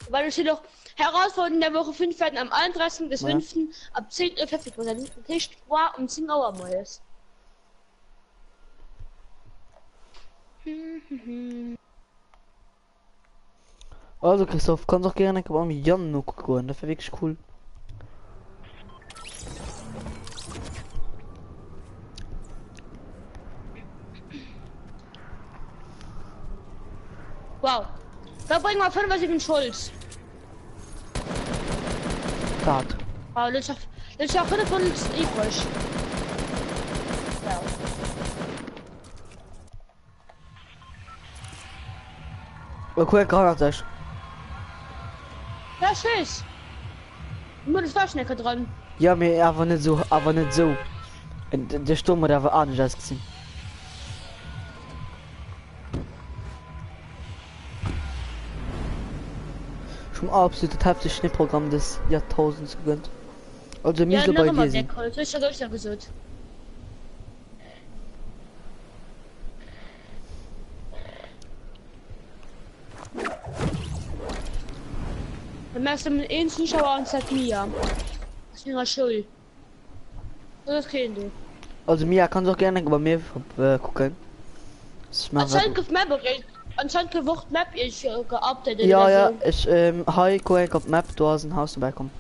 Weil es steht doch Herausforderung der Woche 5 werden am 31. des Ja. 5. ab 10 Uhr verfügbar sein. Tisch war um 10 Uhr morgens. Also Christoph, kannst auch gerne beim Jan noch gucken, das wäre wirklich cool. Wow. Da bringen wir 75 Schulz. Dat. Wow, das ist auch, das ist auch 5 von uns übrig. Ja. Oh, cool, Granat. Ja, ich weiß. Nur das Waschnecke dran. Ja, mir awer net so, awer net so. Der Sturm huet awer anescht ausgesinn. Schon absolut das heftigste Schnittprogramm des Jahrtausends gegönnt. Also Ja, mir noch bei immer dir sinn. Black Hole. Ich hab ja gesagt. Am meisten mit einem Zuschauer und sagt mir. Das ist ihrer Schuld. Do ass keen do. Also Mia, kanns och gären eng bei mir äh, kucken. Ich mach Anscheinend gouf d'Map och anscheinend gouf och d'Map iech geupdatet Ja oder ja, sou. ech ähm, hei kuck eng op d'Map, do ass en Haus dobäi komm.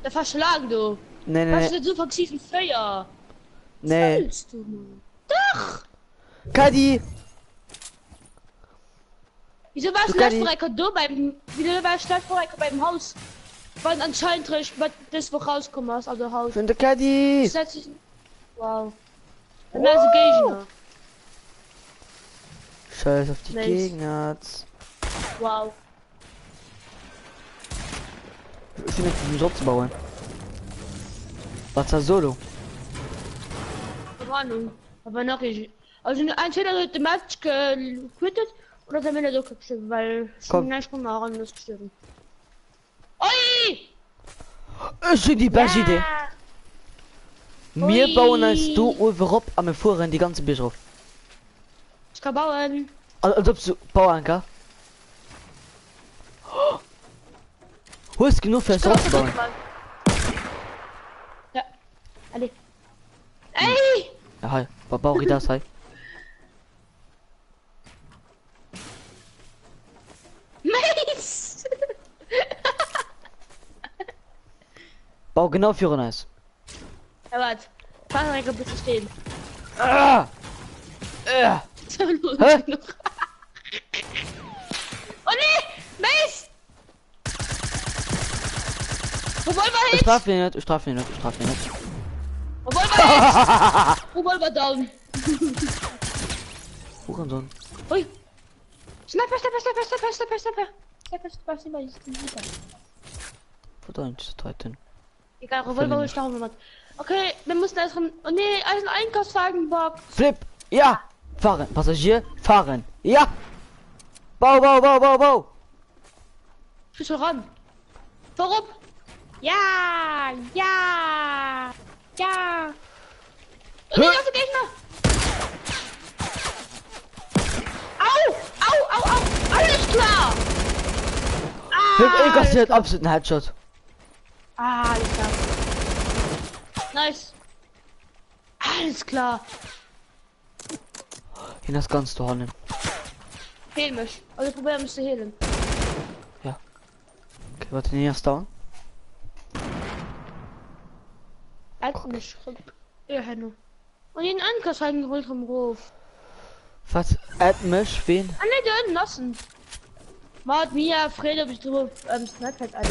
Dat war scho laang do. Nee nee War scho nee. säit Ufank Season 4. Nee. Wëlls du mol? Dach! Kadi! Wieso warst Du du letzte Kadi! Woche enker do beim Wieso warst du letzte Woche enker beim Haus? Wann anscheinend réischt wat dës Woch rauskomm ass, also haut. Vun de Kadi! Setz dich. Wow. Bei mir ass e Géigner. Scheiß auf die Nice. Gegner. Wow. Ich bin jetzt um zu bauen. Was war solo? Keine Ahnung. Aber nach ich. Also entweder huet de Match gequittet oder se mir net geschrieben, weil Komm. näischt gemaach an ass gestuerwen. Oi! Ech hunn déi bescht Idee. Ja! Mir bauen eis do Ui! uewe rop a mir fueren déi ganze Bierg erof. Ich kann bauen. Als ob du Bauanker. Hues genuch fir Ich eis kann auch eropzebauen? kaputt machen. Ja. Allez. Ey! Ja, hei, ba bau das hei. Mace! Bau genau virun eis. Ja, warte. Warte, ich bitte stehen. Ah! Äh! So lohnt Hä? sich noch. Oh nee! Mace! Revolver Ich Hit! traf ihn nicht, ich traf ihn nicht, ich traf ihn nicht. Revolver Hit! Revolver down! Hurensohn. Ui! Sniper, Sniper, Sniper, Sniper, Sniper, Sniper! Sniper, Sniper, Sniper, Sniper. Verdammt, 13. Egal, Revolver hol ich noch mal. Okay, wir müssen erst rum. Oh nee, also ein Einkaufswagen-Box. Flip! Ja! Fahren! Passagier, fahren! Ja! Bau, bau, bau, bau, bau! Ich bin schon ran. Warum? Ja, ja, ja. Und Hä? ich auf den Gegner. Au, au, au, au. Alles klar. Ah, Flip, ich alles kassiert klar. absolut einen Headshot. Ah, alles klar. Nice. Alles klar. Hin das ganz zu hannen. Heal mich. Also probier mich zu healen. Ja. Okay, warte, nee, ist down. Halt mich. Ja, Henno. Und den Anker geholt vom Ruf. Was? Add mich, wen? Ah, ne, da unten lassen. Mord Mia, Fred, ob ich drüber ähm, Snapchat alle.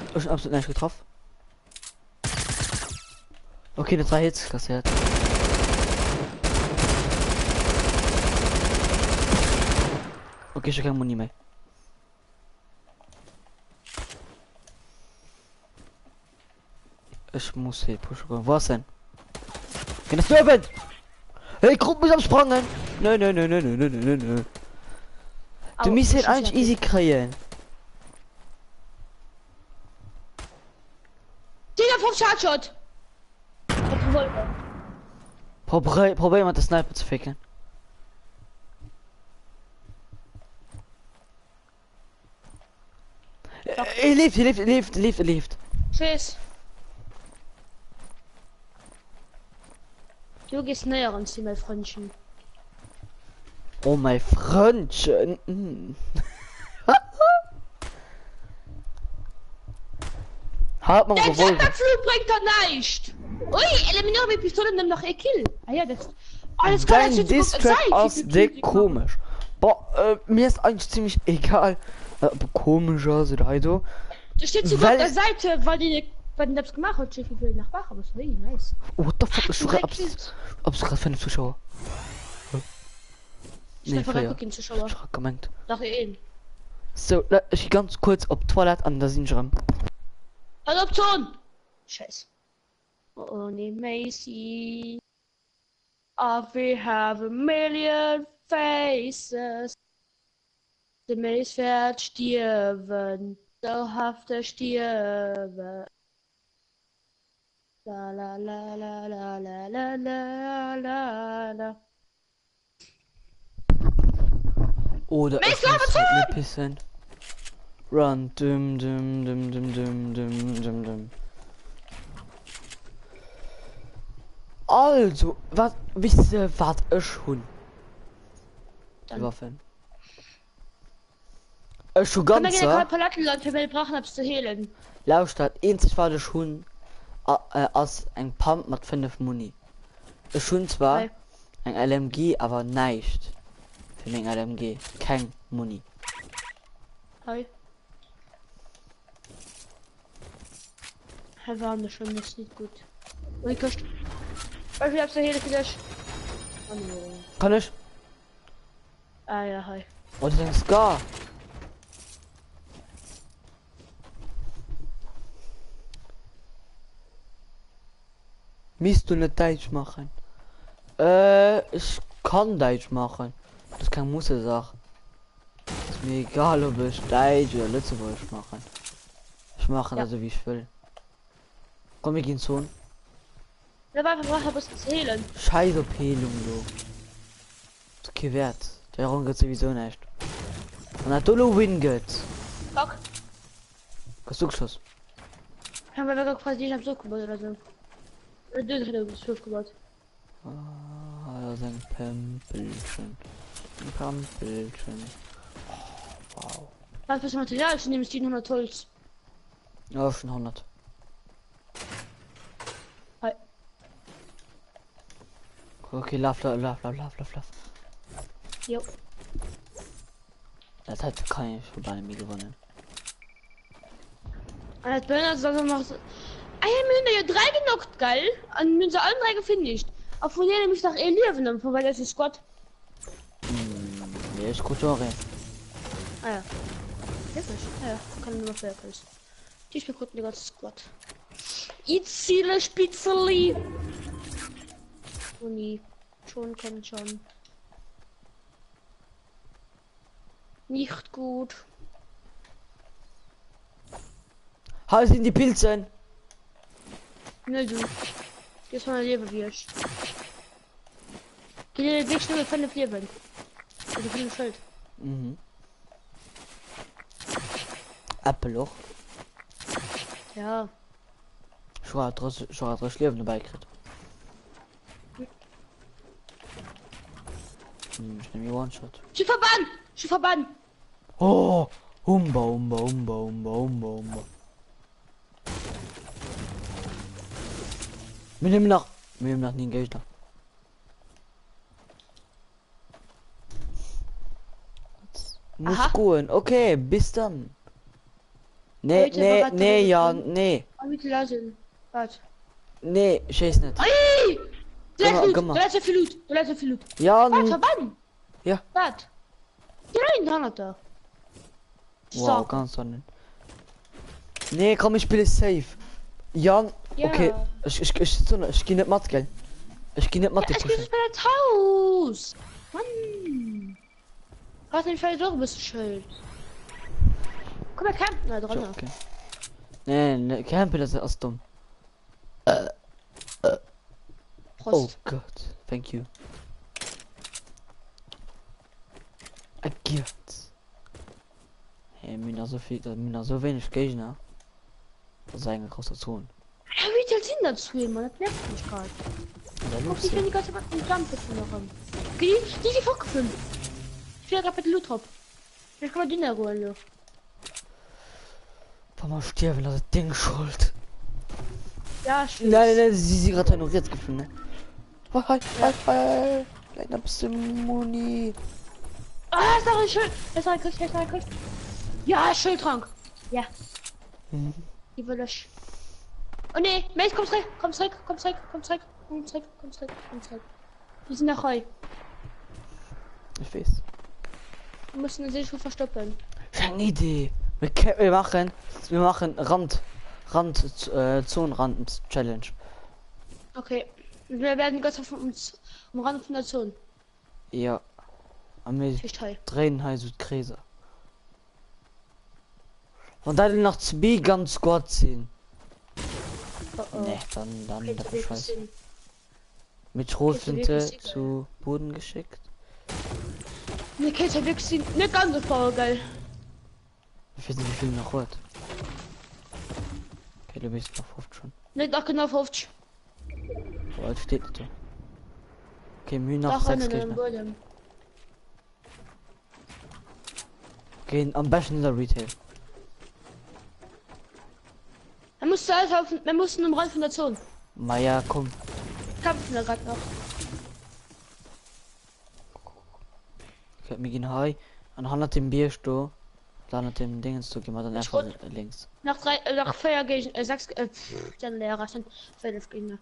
Oh. Ich hab absolut nicht getroffen. Okay, eine drei Hits kassiert. Okay, ich hab keine Muni mehr. Ich muss hier pushen. Wo ist denn? Geh das Dürfen! Hey, Gruppe ist am Sprangen! Nö, nö, nö, nö, nö, nö, nö, nö. Du misst den eigentlich easy kreieren. Digga, vom Chargeshot! Revolver. Probier, probier mal das Sniper zu ficken. Er lebt, er lebt, er lebt, er lebt, er lebt. Tschüss. Du gehst näher ans Ziel, mein Freundchen. Oh mein Freundchen. Mm. Hat man Der Revolver. Jetpack-Flug bringt er nicht! Ui, eliminiere mit Pistole und nimm noch e Kill. Ah ja, das. Alles klar, Dein das steht sogar auf Distrack der Seite, ass wie viel dick Kills ich mache. komisch. Boah, äh, mir ist eigentlich ziemlich egal, äh, ob komisch ass oder also. Das steht sogar auf Well der Seite, weil die, weil die das gemacht hat, steht wie viel nach Bach, aber sorry, nice. What the fuck, ich Drei grad abs Kills. abs grad für Zuschauer. Ich Nee, nee, feier. gucken Zuschauer. Ich hab gemeint. Doch eh. So, la- ich geh ganz kurz op Toilette an da sinn ech erëm. Adoption! Scheiß. Oh, nee, Macy. Oh, we have a million faces. De Mace wäert stierwen. Dauerhafte stierwen. La la la la la la la la la la. Oder Mace, ich muss halt Lavazon! mir pissen. Run dum dum dum dum dum dum dum dum. Also, wat weess de wat ech hunn? Dann. Waffen. Ech hu Komm, mir ginn ganzer. e Palettenland fir mir brauchen eppes ze heelen. Lauschter, dat eenzegt wat ech hunn ass eng Pump mat 5 Muni. Ech hunn zwar Hei. eng LMG awer näischt fir meng LMG, keng Muni. Hei. Hei waren wir schon, das ist nicht gut. Oh, die Kiste. Ech hu eppes ze heelen fir dech. Oh, nee. Kann ech? Ah ja, hei. Oh, das ist ein Scar. Misst du net Däitsch machen? Äh, ech kann Däitsch machen. Das ist keng Musse-Saach. Ist mir egal, ob ech Däitsch oder Lëtzebuergesch machen. Ech machen Ja. dat sou wéi ech wëll. Komm, mir ginn Zon. Da war einfach brauch etwas ze heelen. Scheiß op Heelung lo. Ist kee Wert. Der Ronn gëtt sowieso näischt. Wann dat do lo Win gëtt. Fuck. Gëss du geschoss? Ich hab einfach quasi ich hab so gebaut oder so. Oder du hast so gebaut. Ah, da ist ein Pempelchen. Ein Pampelchen. Oh, wow. Was für Material? Ich nehme 700 Holz. Ja, schon 100. Hi. Okay, lauf, lauf, lauf, lauf, lauf, lauf, lauf. Jo. Das hat kann ich schon bei mir gewonnen. Ah, das Burner soll noch so. Ah, ja, wir haben ja drei genockt, geil. Und wir sind alle drei gefinisht. Auf von denen mich nach eh leben, von weil das ist Squad. Hm, nee, ich guck schon rein. Ah ja. Wirklich? Ah ja, kann nur fair können. Ich bin gut die ganze Squad. Ich ziele Spitzeli. Uni. Schon kann schon. Nicht gut. Hei sinn déi Pilzen! Ne du. Dir ass 100 Liewe wiersch. Ginn dir wierklech nëmme 5 Liewen. Also 5 Schëld. Mhm. Äppel och. Ja. Ech hu grad 30, ech hu grad 30 Liewen dobäi kritt. Hm, ich nehme One-Shot. Ech si verbannt! Ech si verbannt! Oh! Humba, humba, humba, humba, humba, humba. Mir nehmen nach, mir nehmen nach nie Gegner. Muss Aha. goen. Okay, bis dann. Nee, Heute nee, war nee, Jan, nee. Wat? Nee, schéiss net. Ei! Du Komm mal, lässt komm Loot, mal. du lässt so viel Loot, du lässt so viel Loot. Wat, Jan! verbannen? Ja. Wat? Die leien dran da. Wow, ganz toll. Nee, komm, ich spiele safe. Jan, Ja. okay. Ich, ich, ich, ich, ich geh net mat, gell? Ich geh net mat, Ja, die ich geh pushen. nicht bei das Haus. Mann. Hast du vielleicht doch ein bisschen Schild. Komm, wir campen da dran. Okay. Nee, nee, campen, das ist dumm. Oh Prost. Gott, thank you. Agiert. Hey, mir nach so viel, mir nach so wenig Gegner. Das ist eine große Zone. Ja, wie viel sind das zu Mann? Das nervt mich gerade. Da Guck, ich bin die ganze Zeit mit dem Jump jetzt noch rum. Die, die sind vorgefilmt. Ich will gerade mit Loot drauf. Ich kann mal Dinner holen. Jo. Wann mal sterben, das ist Ding schuld. Ja, ich Nein, nein, nein, sie sie gerade noch jetzt gefunden. Ne? Hi, hi, hi, hi. Vielleicht noch ein bisschen Muni. Ah, ist noch ein Schild. Ist noch ein Kuss, ist noch ein Kuss. Ja, Schildtrank. Ja. Mhm. Die will ich. Oh nee, Mate, komm zurück, komm zurück, komm zurück, komm zurück, komm zurück, komm zurück, komm zurück. Die sind nach heu. Ich weiß. Wir müssen sich schon verstoppen. Ich hab eine Idee. Wir, wir machen, wir machen Rand, Rand, äh, Zonenrand Challenge. Okay. Wir werden ganz auf uns am Rand von der Zone. Ja. Am wir drehen halt so Krise. Wann da nach zwei ganz Squad sind. Oh oh. Nee, dann, dann, Okay, das zu ist scheiße. sind. Mit Okay, zu Schrotflinte wirklich sind. zu Boden geschickt. Ne, Käse wirklich sind nicht ganz so voll, geil. Ich weiß nicht, wie viel noch huet. Okay, du bist noch 50 schon. Net nach genau 50. Boah, et steht nicht do. Okay, mir hunn nach Dach 6 ënnen am Géigner. Buedem. Okay, am beschten in der Retail. Man muss zuerst auf, wir müssen am Rand von der Zone. Maja, komm. Kämpfen da grad noch. Okay, mir gehen hei an hannert dem Bierg do, da hannert dem Dingens do, gehen wir dann Ich einfach rot- links. Nach drei, äh, nach vier Gegner, äh, sechs, äh, pff, dann Lehrer sind fünf Gegner.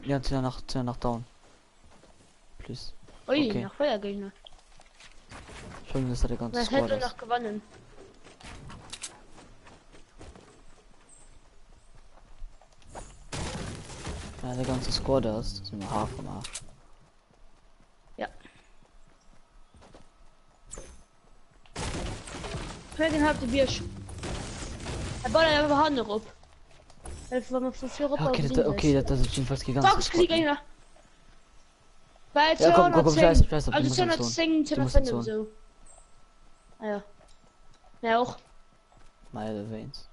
Ja, zu nach, zu nach down. Plus. Ui, Okay. nach vier Gegner. Schon, dass da der ganze Man Squad hätte ist. noch gewonnen. Ja, der ganze Squad ist. Das ist mir Haar vom Arsch. Ja. Dragon hat die Biersch. Er baut einfach Hand op. Ja, okay, das, okay, das, das ist jedenfalls die ganze Fuck, ich krieg Squad. Gegner. Bei Ja, komm, komm, komm, scheiß, 210. scheiß auf, die Also muss in Zone. 210, Die muss in 205 Zone. so. Ah ja. Ja auch. Meine Veins.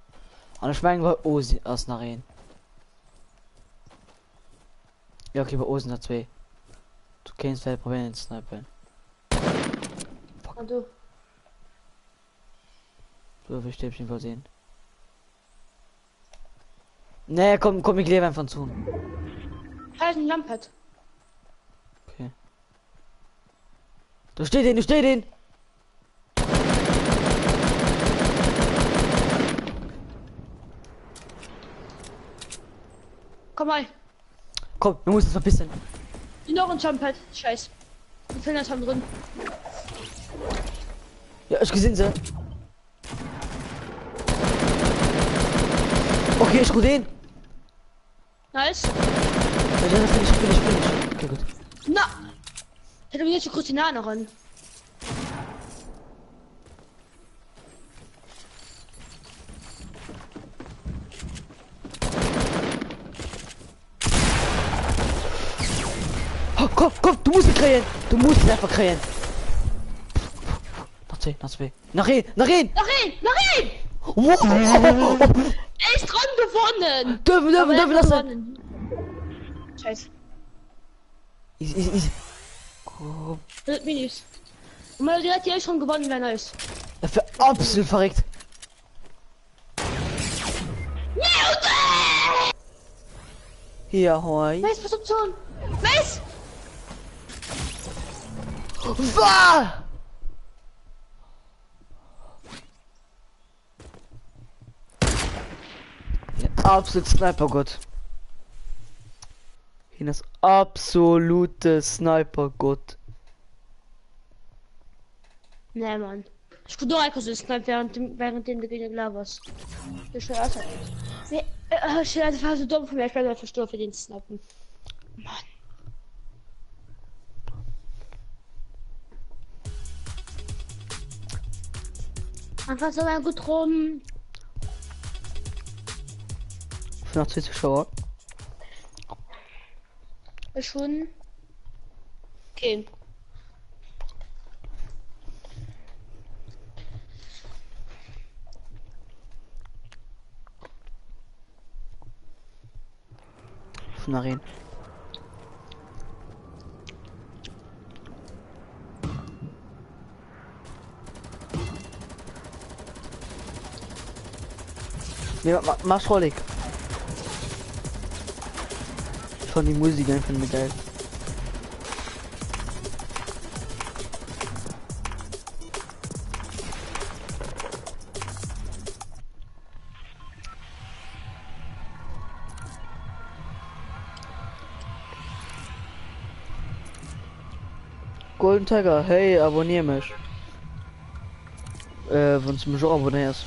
An ich meine bei Osi aus nach een. Ja, okay, bei Osen da zwei. Du kennst vielleicht probieren den Sniper. Und du. So viel Stäbchen versehen. Nee, komm, komm, ich lebe einfach zu. Halt ein Lampert. Okay. Da steht ihn, da steht ihn! Komm mal. Komm, wir müssen uns verpissen. Noch ein Jumppad. Scheiß. Die Finger haben drin. Ja, ich gesehen sie. Okay, ich gut den. Nice. Ja, ja, finish, finish, finish. Okay, gut. Na! Hätte mir jetzt so kurz die Nase ran. Oh, komm, komm, du musst ihn kreieren. Du musst ihn einfach kreieren. Nach zwei, nach zwei. Nach ihn, nach ihn. Nach ihn! Nach ihn! Wow. Er ist dran gewonnen! Dürfen, dürfen, Aber er dürfen, hat lassen. gewonnen. Scheiße. Easy, easy, easy. Komm. Das Minis. Und mal direkt hier schon gewonnen, wäre nice. Das wär absolut verrückt. Hier, hoi. Nice, was Option! Nice! Wah! Ja, absolut Sniper-Gott. Hin das absolute Sniper-Gott. Nee, Mann. Ich guck doch einfach so snipe während dem, während dem du gegen laberst. Das ist schon außer. Nee, äh, ich das war so dumm von mir. Ich bin einfach stur für den Snipen. Mann. Einfach so mal gut rum. Für noch zwei Zuschauer. Ist schon. Okay. Von Arena. Nee, ma, mach rollig. Ich fand die Musik einfach nur geil. Golden Tiger, hey, abonnier mich. Äh, wenn du mich auch abonnierst.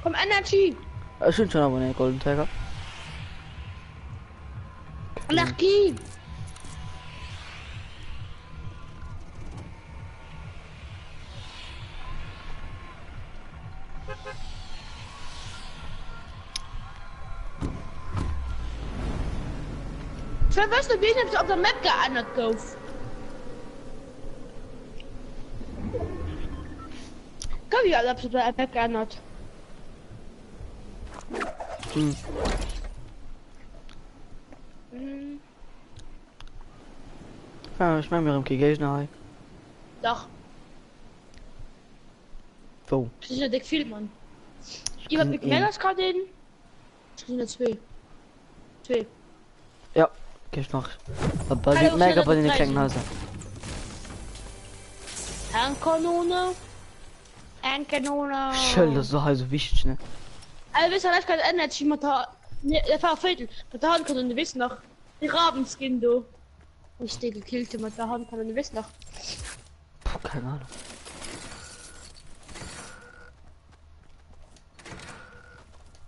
Komm, Energy! Äh, Ich bin schon abonniert, Golden Tiger. Anarchie! Ich weiß nicht, wie ich auf der Map geändert gouf. Komm, ja, eppes op der Map geännert. Hm. Mhm. Ja, ich mein, wir haben kein Gegner hei. Dach. Wou? Das ist ja dick viel, Mann. Iwwer gesinn Big een. Mac gerade den. Ich gesinn der zwee. Zwee. Ja, geh nach. Bei Hallo, Big Mac schnell, bei den dass kleinen drei Häuser. Handkanone. Handkanone. Schön, das ist doch also wichtig, ne? Also, wisst ihr, was gerade ändert sich mit der. Ne, der war Viertel. Mit der Handkanone, wisst noch. Die Rabenskin, du. Ich den gekillt mit der Handkanone, wisst noch. Puh, keine Ahnung.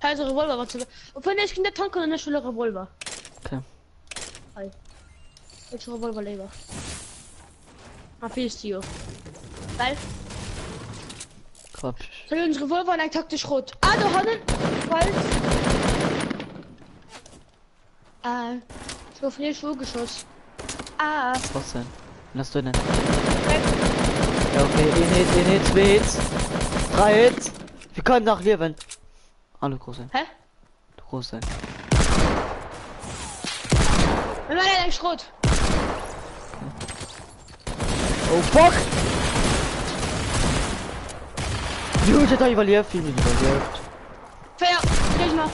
Also Revolver war zu. Obwohl, ne, ich kann der Handkanone schon Revolver. Okay. Hi. Ich Revolver lieber. Ah, viel ist hier. Geil. Quatsch. Soll uns Revolver und taktisch rot. Ah, du hatten. Falls. Äh. Ich war von dir Schuhgeschoss. Ah. Was denn? Was hast du denn? Ja, okay, ein Hit, ein Hit, zwei Hits. Drei Hits. Wir können noch leben. Alle groß sein. Hä? Groß sein. Wenn man ein Schrot. Oh fuck! Gut, hat er überlebt. Viel überlebt. Feuer. Gegner.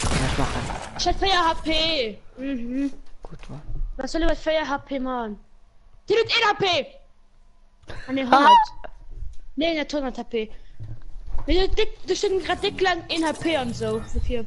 Kann ich machen. Ich hab 4 HP. Mhm. Gut, Mann. Was soll ich mit 4 HP machen? Die hat 1 HP. Ah, ne, 100. Ne, nicht 100 HP. Wir sind dick, da steht gerade dick lang 1 HP und so. So viel.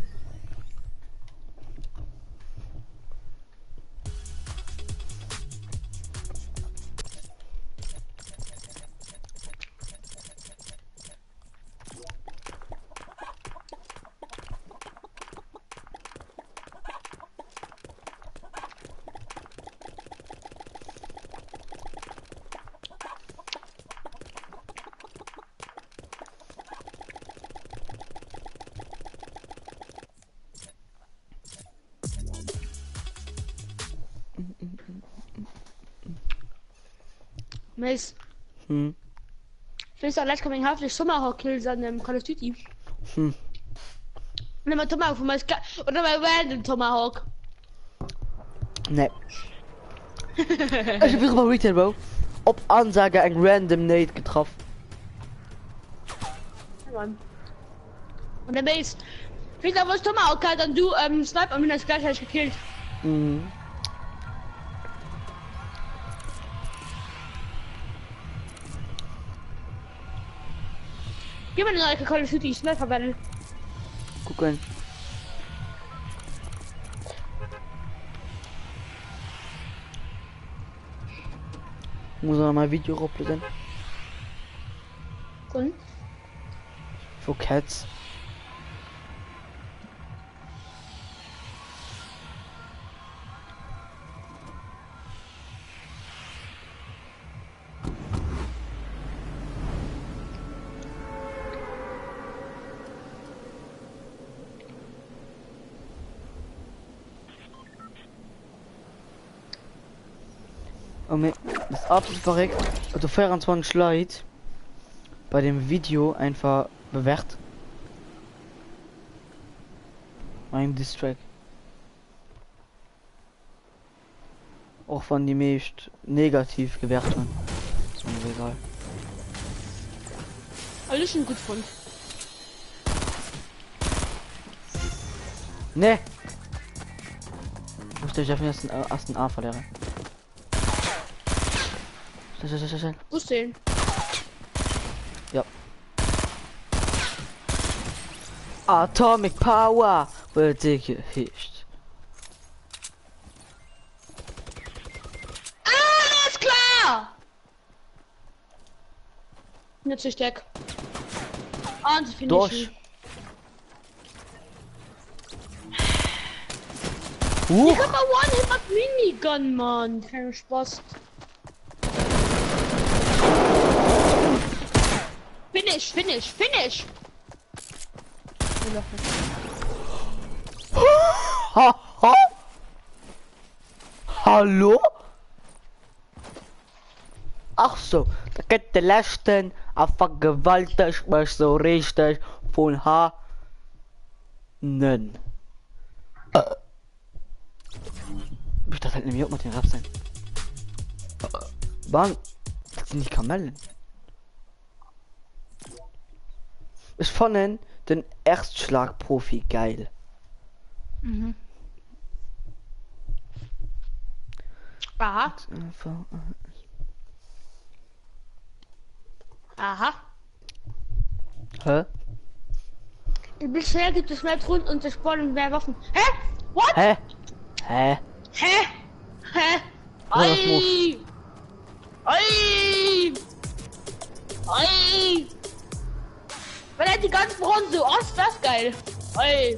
Mist. Hm. Findest du, gleich kommen hoffentlich Tomahawk Kills an dem Call of Duty. Hm. Und dann mal Tomahawk von meinem und dann mal random Tomahawk. Nee. Ich hab wieder bei Retail, Bro. Op Ansage eng random Nate getroffen. Ja, Mann. Und der Base. Findest du, wo ich Tomahawk hat, dann du ähm, Sniper und bin das gleichzeitig gekillt. Mhm. Gib mir eine neue Call of Duty Sniper Battle. Gucken. Muss noch mal Video uploaden. Und? For Cats. Oh, mir das ist absolut verrückt. Also 24 Leute bei dem Video einfach bewährt. Mein Distrack. Auch von die meist negativ gewährt haben. Ist mir egal. Alles schon gut von. Ne! Muss ich auf den ersten, ersten A verlieren. Schnell, schnell, schnell, schnell. Wo ist denn? Ja. Atomic Power will dich gehischt. Alles klar! Nicht so stark. Und sie Durch. finishen. Huch. Ich hab mal One-Hit mit Minigun, Mann. Kein Spaß. Finish, finish, finish! Nee, noch nicht. Ha, ha. Hallo? Ach so. Da kënnt de leschten a vergewaltegt mech sou richteg vun hannen. Dat hält nämlich op mat den Raps sein. Wann dat sind nicht Kamellen. Ich fannen den Erstschlagprofi geil. Mhm. Aha. Aha. Hä? Bisher gibt es mehr Truhen und es spawnen mehr Waffen. Hä? What? Hä? Hä? Hä? Hä? Ja, das muss. Ei! Ei! Ei! Weil er die ganzen Runden so, oh, ist das geil. Ei!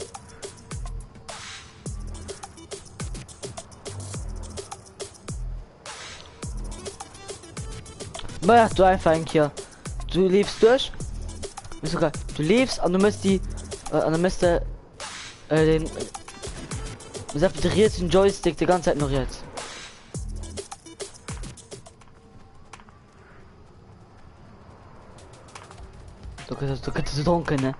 Mach du einfach eng Kéier. Du leefs duerch. Ist sogar. Du leefs an du mëss déi äh, an du mëss de äh, den du einfach de rietsen Joystick die ganze Zeit no riets. Du könntest du könntest du dronken, ne?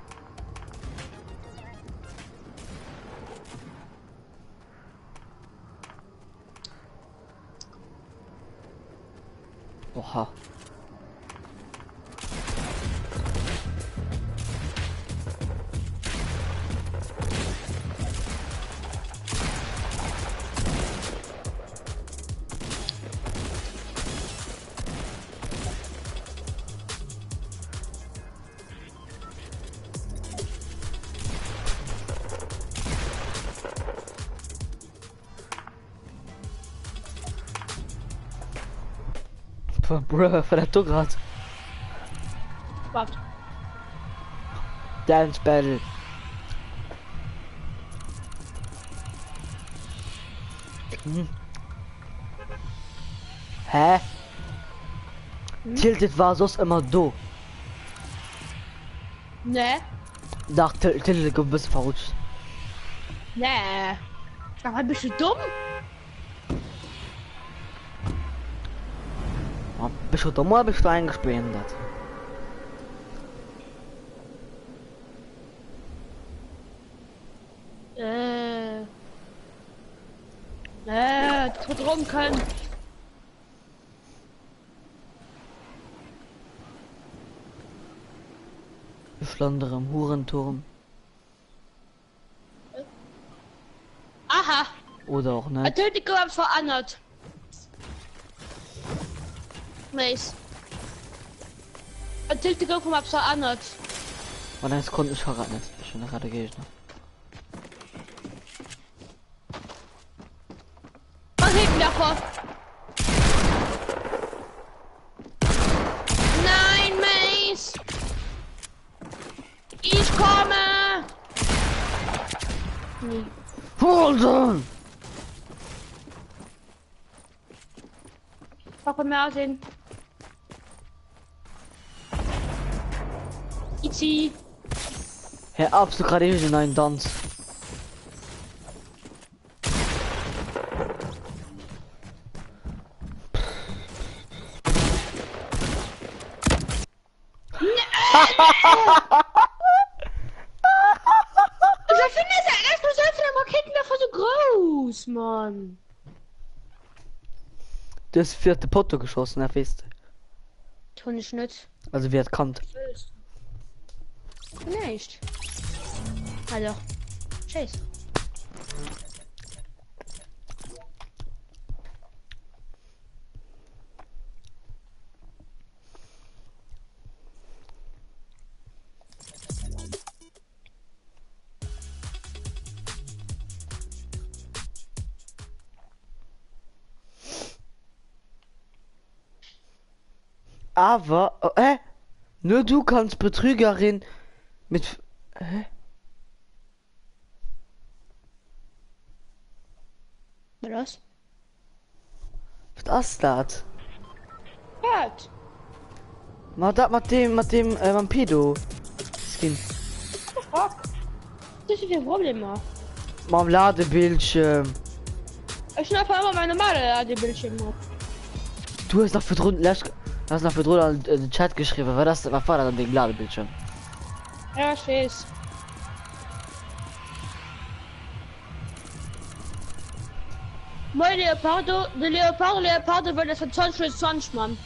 Oha. Bruh, wat war dat do grad? Wat? Dance Battle. Hm. Hä? Hm? Tilted war soss ëmmer do. Nee. Dach, Tilted gouf e bësse verrutscht. Nee. Aber bist du dumm? Oh, bist du dumm oder bist du eigentlich behindert? Äh. Äh, betrunken. Ech landere am Hurenturm. Aha. Oder och net. Atletico hat verännert. Nice. Atletico vum Abs verännert. An eng Sekonn, ech ka grad net. Ech hunn grad e Géigner. Raketenwerfer. Nein, Mace. Ich komme. Nee. Hurensohn! Papa mir aussehen. Itzi. Hä, absolut gerade eben neuen Tanz. Raketenwerfer so groß, Mann. Du hast vierte Potto geschossen, Herr Fest. Tun ich nicht. Also wer kannt. Nicht. Also. Chase. Awer, oh, hä? Nur du kannst Betrügerin mit, hä? Was? Wat ass dat? Wat? Ma dat mat dem, mat dem, äh, mam Pedo Skin. Fuck. Das ist ein Problem. Mam Ladebildschirm. Ich einfach immer meine normale Ladebildschirm. Du hast nach virdrun lech. Du hast nach virdrun an den Chat geschriwwen, wat ass dat, wat war dat an dengem Ladebildschirm? Ja, ich weiß. Moin Leopardo, de Leopardo Leopardo wëll das 20 20 Mann.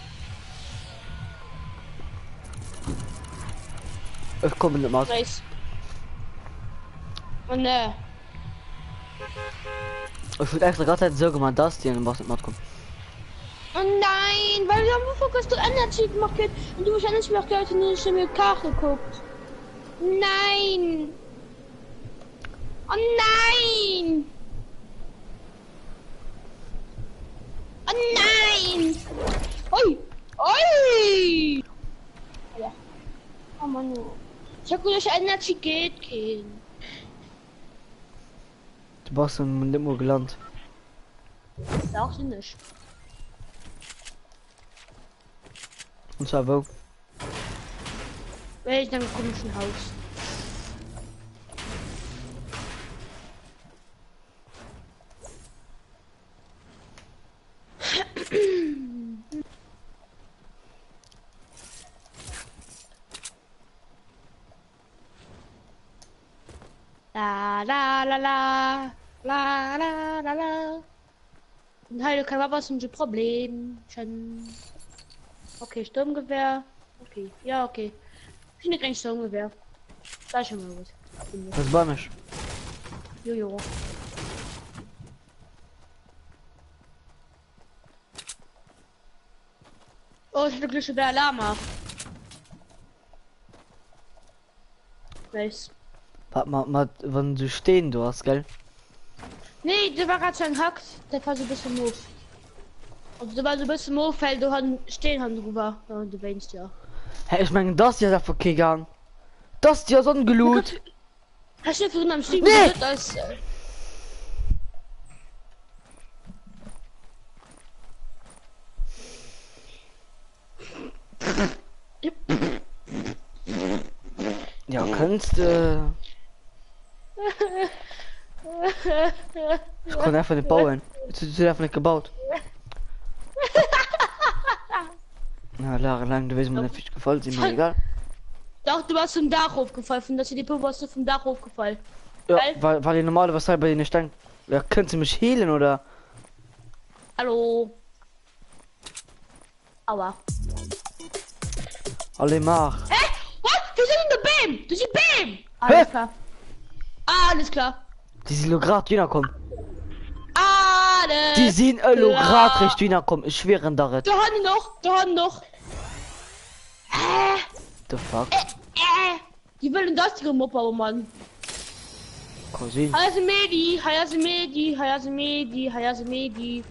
Ech kommen net mat. Nice. Oh ne. Ech hunn extra grad esou gemaach, dass déi an net matkommen. Oh nein, weil am Anfang hast du Energy markiert und du hast Energy markiert und ich habe mir Karte geguckt. Nein! Oh nein! Oh nein! Oi! Oi! Ja. Oh Mann. oh. Ich hab gedacht, Energy geht kein. Du bass net mol gelant. Dach sinn ech. Und zwar wou? Wéi in engem komischen Haus. La la la la la la la la. Den Heile kann was ein Problem. Schon. Okay, Sturmgewehr. Okay, ja, okay. Ich finde kein Sturmgewehr. Da ist schon mal gut. Das war mich. Jojo. Oh, ich hatte Glück der Lama. Nice. Warte mal, mal, wann du stehen du hast, gell? Nee, der war gerade so ein Hack, der war so ein bisschen moof. Also der war so ein bisschen moof, weil du han stehen han drüber. Ja, und du weinst ja. Hä, ich meine, das hier ist einfach gegangen. Das hier ist ungeloot. Hast du vorhin am Stream Nee. gesagt, dass äh, Ja, könntest du. Ich konnte einfach nicht bauen. Ich bin einfach nicht gebaut. Ja, lang, du wirst mir nicht gefallen, sind mir egal. Doch, du warst vom Dach hochgefallen, von der CDP warst du vom Dach hochgefallen. Ja, Geil. weil, weil die normale was bei denen Stein. Ja, könntest du mich healen oder? Hallo. Aua. Alle mach. Hä? What? Wir sind in der Bam! Du siehst Bam! Alles Hä? klar. Alles klar. Die sind grad Wiener kommen. Alles Die sind klar. grad recht Wiener kommen. Ich schwöre darin. Da haben noch, da haben noch. Äh, The fuck? äh. Die wollen das die Mopper, Mann. Cousin. Hayase Medi, Hayase Medi, Hayase Medi, Hayase Medi.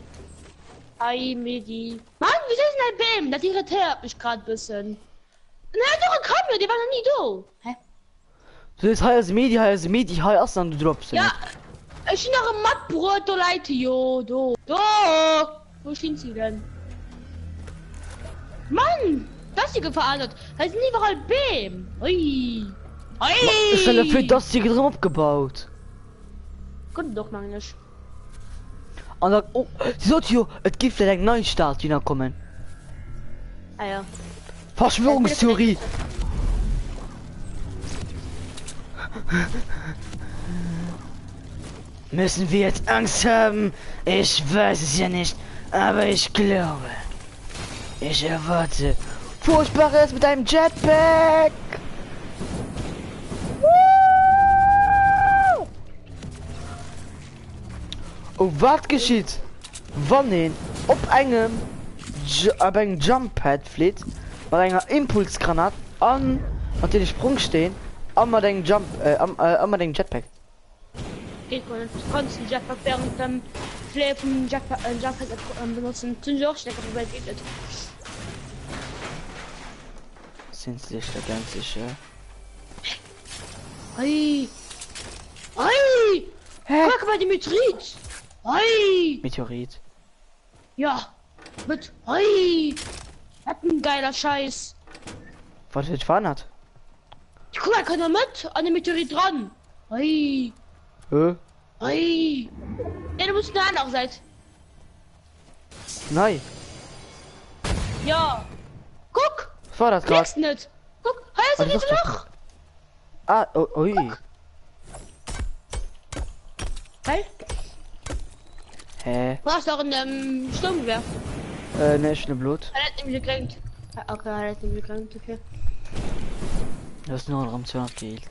Hi Medi. Mann, wie ist denn ein Bam? Das irritiert mich gerade ein bisschen. Na, doch, komm, die waren noch nie da. Hä? Du ist heiß Medi, heiß Medi, heiß dann du droppst. Ja, ich bin noch im Mattbrot, du Leute, jo, do. Do! Wo sind sie denn? Mann! Das hier verändert. Da sind überall Bäm. Ui. Ui. Ich stelle für das hier drin abgebaut. Kommt doch mal nicht. Und dann, oh, sie sagt jo, es gibt vielleicht einen neuen Start, die noch kommen. Ah ja. Verschwörungstheorie. Müssen wir jetzt Angst haben? Ich weiß es ja nicht, aber ich glaube. Ich erwarte Furchtbares mit einem Jetpack. Woo! Oh, was geschieht, wann een op engem op engem Jump-Pad flitt, mat enger Impulsgranat an natierlech Sprungsteen a mat engem Jump, äh, am, äh, a mat engem Jetpack? Geht gar nicht. Du kannst den Jetpack während dem Fliegen vom Jetpack, äh, Jump-Pad äh, benutzen. Tun sie auch schnell, aber geht nicht. Sind Sie sich da ganz sicher? Ui. Ui. Hä? Guck mal, die Meteorit. Ui. Meteorit. Ja. Mit. Ui. Was ein geiler Scheiß. Was wird fahren hat? Guck mal, kann er mit an den Meteorit dran. Ui. Hä? Ui. Ja, du musst da noch sein. Nein. Ja. Guck! Was war dat grad? Klicks net! Guck, hei ass e Ah, doch, riese doch, Loch! Ah, oh, ui. Guck! Hei? Hä? Brauchst du auch ein ähm, Sturmgewehr? Äh, ne, ich ne Blut. Er hat nämlich gekränkt. Ah, Okay, er hat nämlich gekränkt, okay. Du hast nur noch 200 geheilt.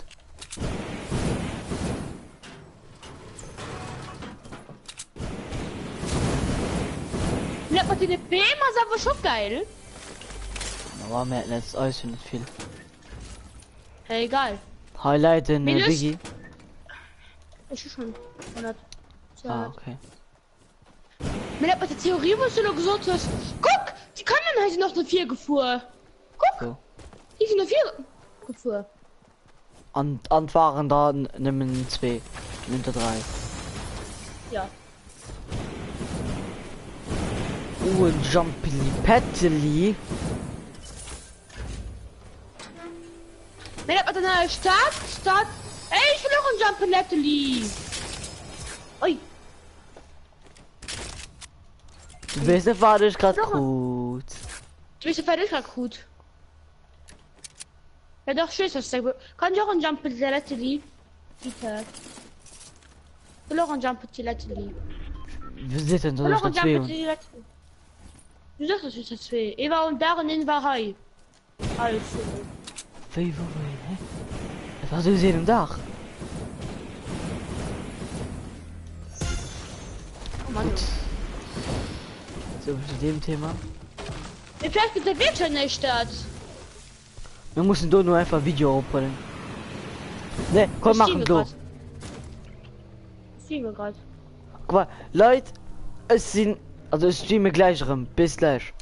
Ja, aber die Beam ist aber schon geil. Aber mir letzt alles nicht viel. Hey, egal. Highlight den äh, Minus- Biggie. Ich ist schon 100. Ah, 200. okay. Mir hat bei der Theorie, was du noch gesagt hast. Guck, die können halt noch eine 4 gefuhr. Guck, So. die sind eine 4 gefuhr. An, an waren da nimmen zwei. Nimmt er drei. Ja. Oh, ein Jumpily Petely. Mir hat bei der Start, Start. Ey, ich will auch ein Jump Natalie. Ui, Du bist nicht fertig grad Noch- gut. du bist ja fertig gerade gut. Ja doch, schön, dass du Kann ich auch ein Jump Natalie? Bitte. Ich will auch ein Jump Natalie. Wir sind denn Ich so will auch ein nicht zwei. Jump Natalie. Du sagst, das ist das zwei. Eva und Darren in Wahrheit. Also. Wie, wo, wie, hä? Was hast du gesehen im Dach? Oh Mann. Gut. So, zu dem Thema. Vielleicht gibt der wirklich eine Stadt. Wir müssen do nur einfach Video hochbringen. Ne, komm, machen do. Streame grad. Guck mal, Leute, es sind, also ich streame gleich rum. Bis gleich.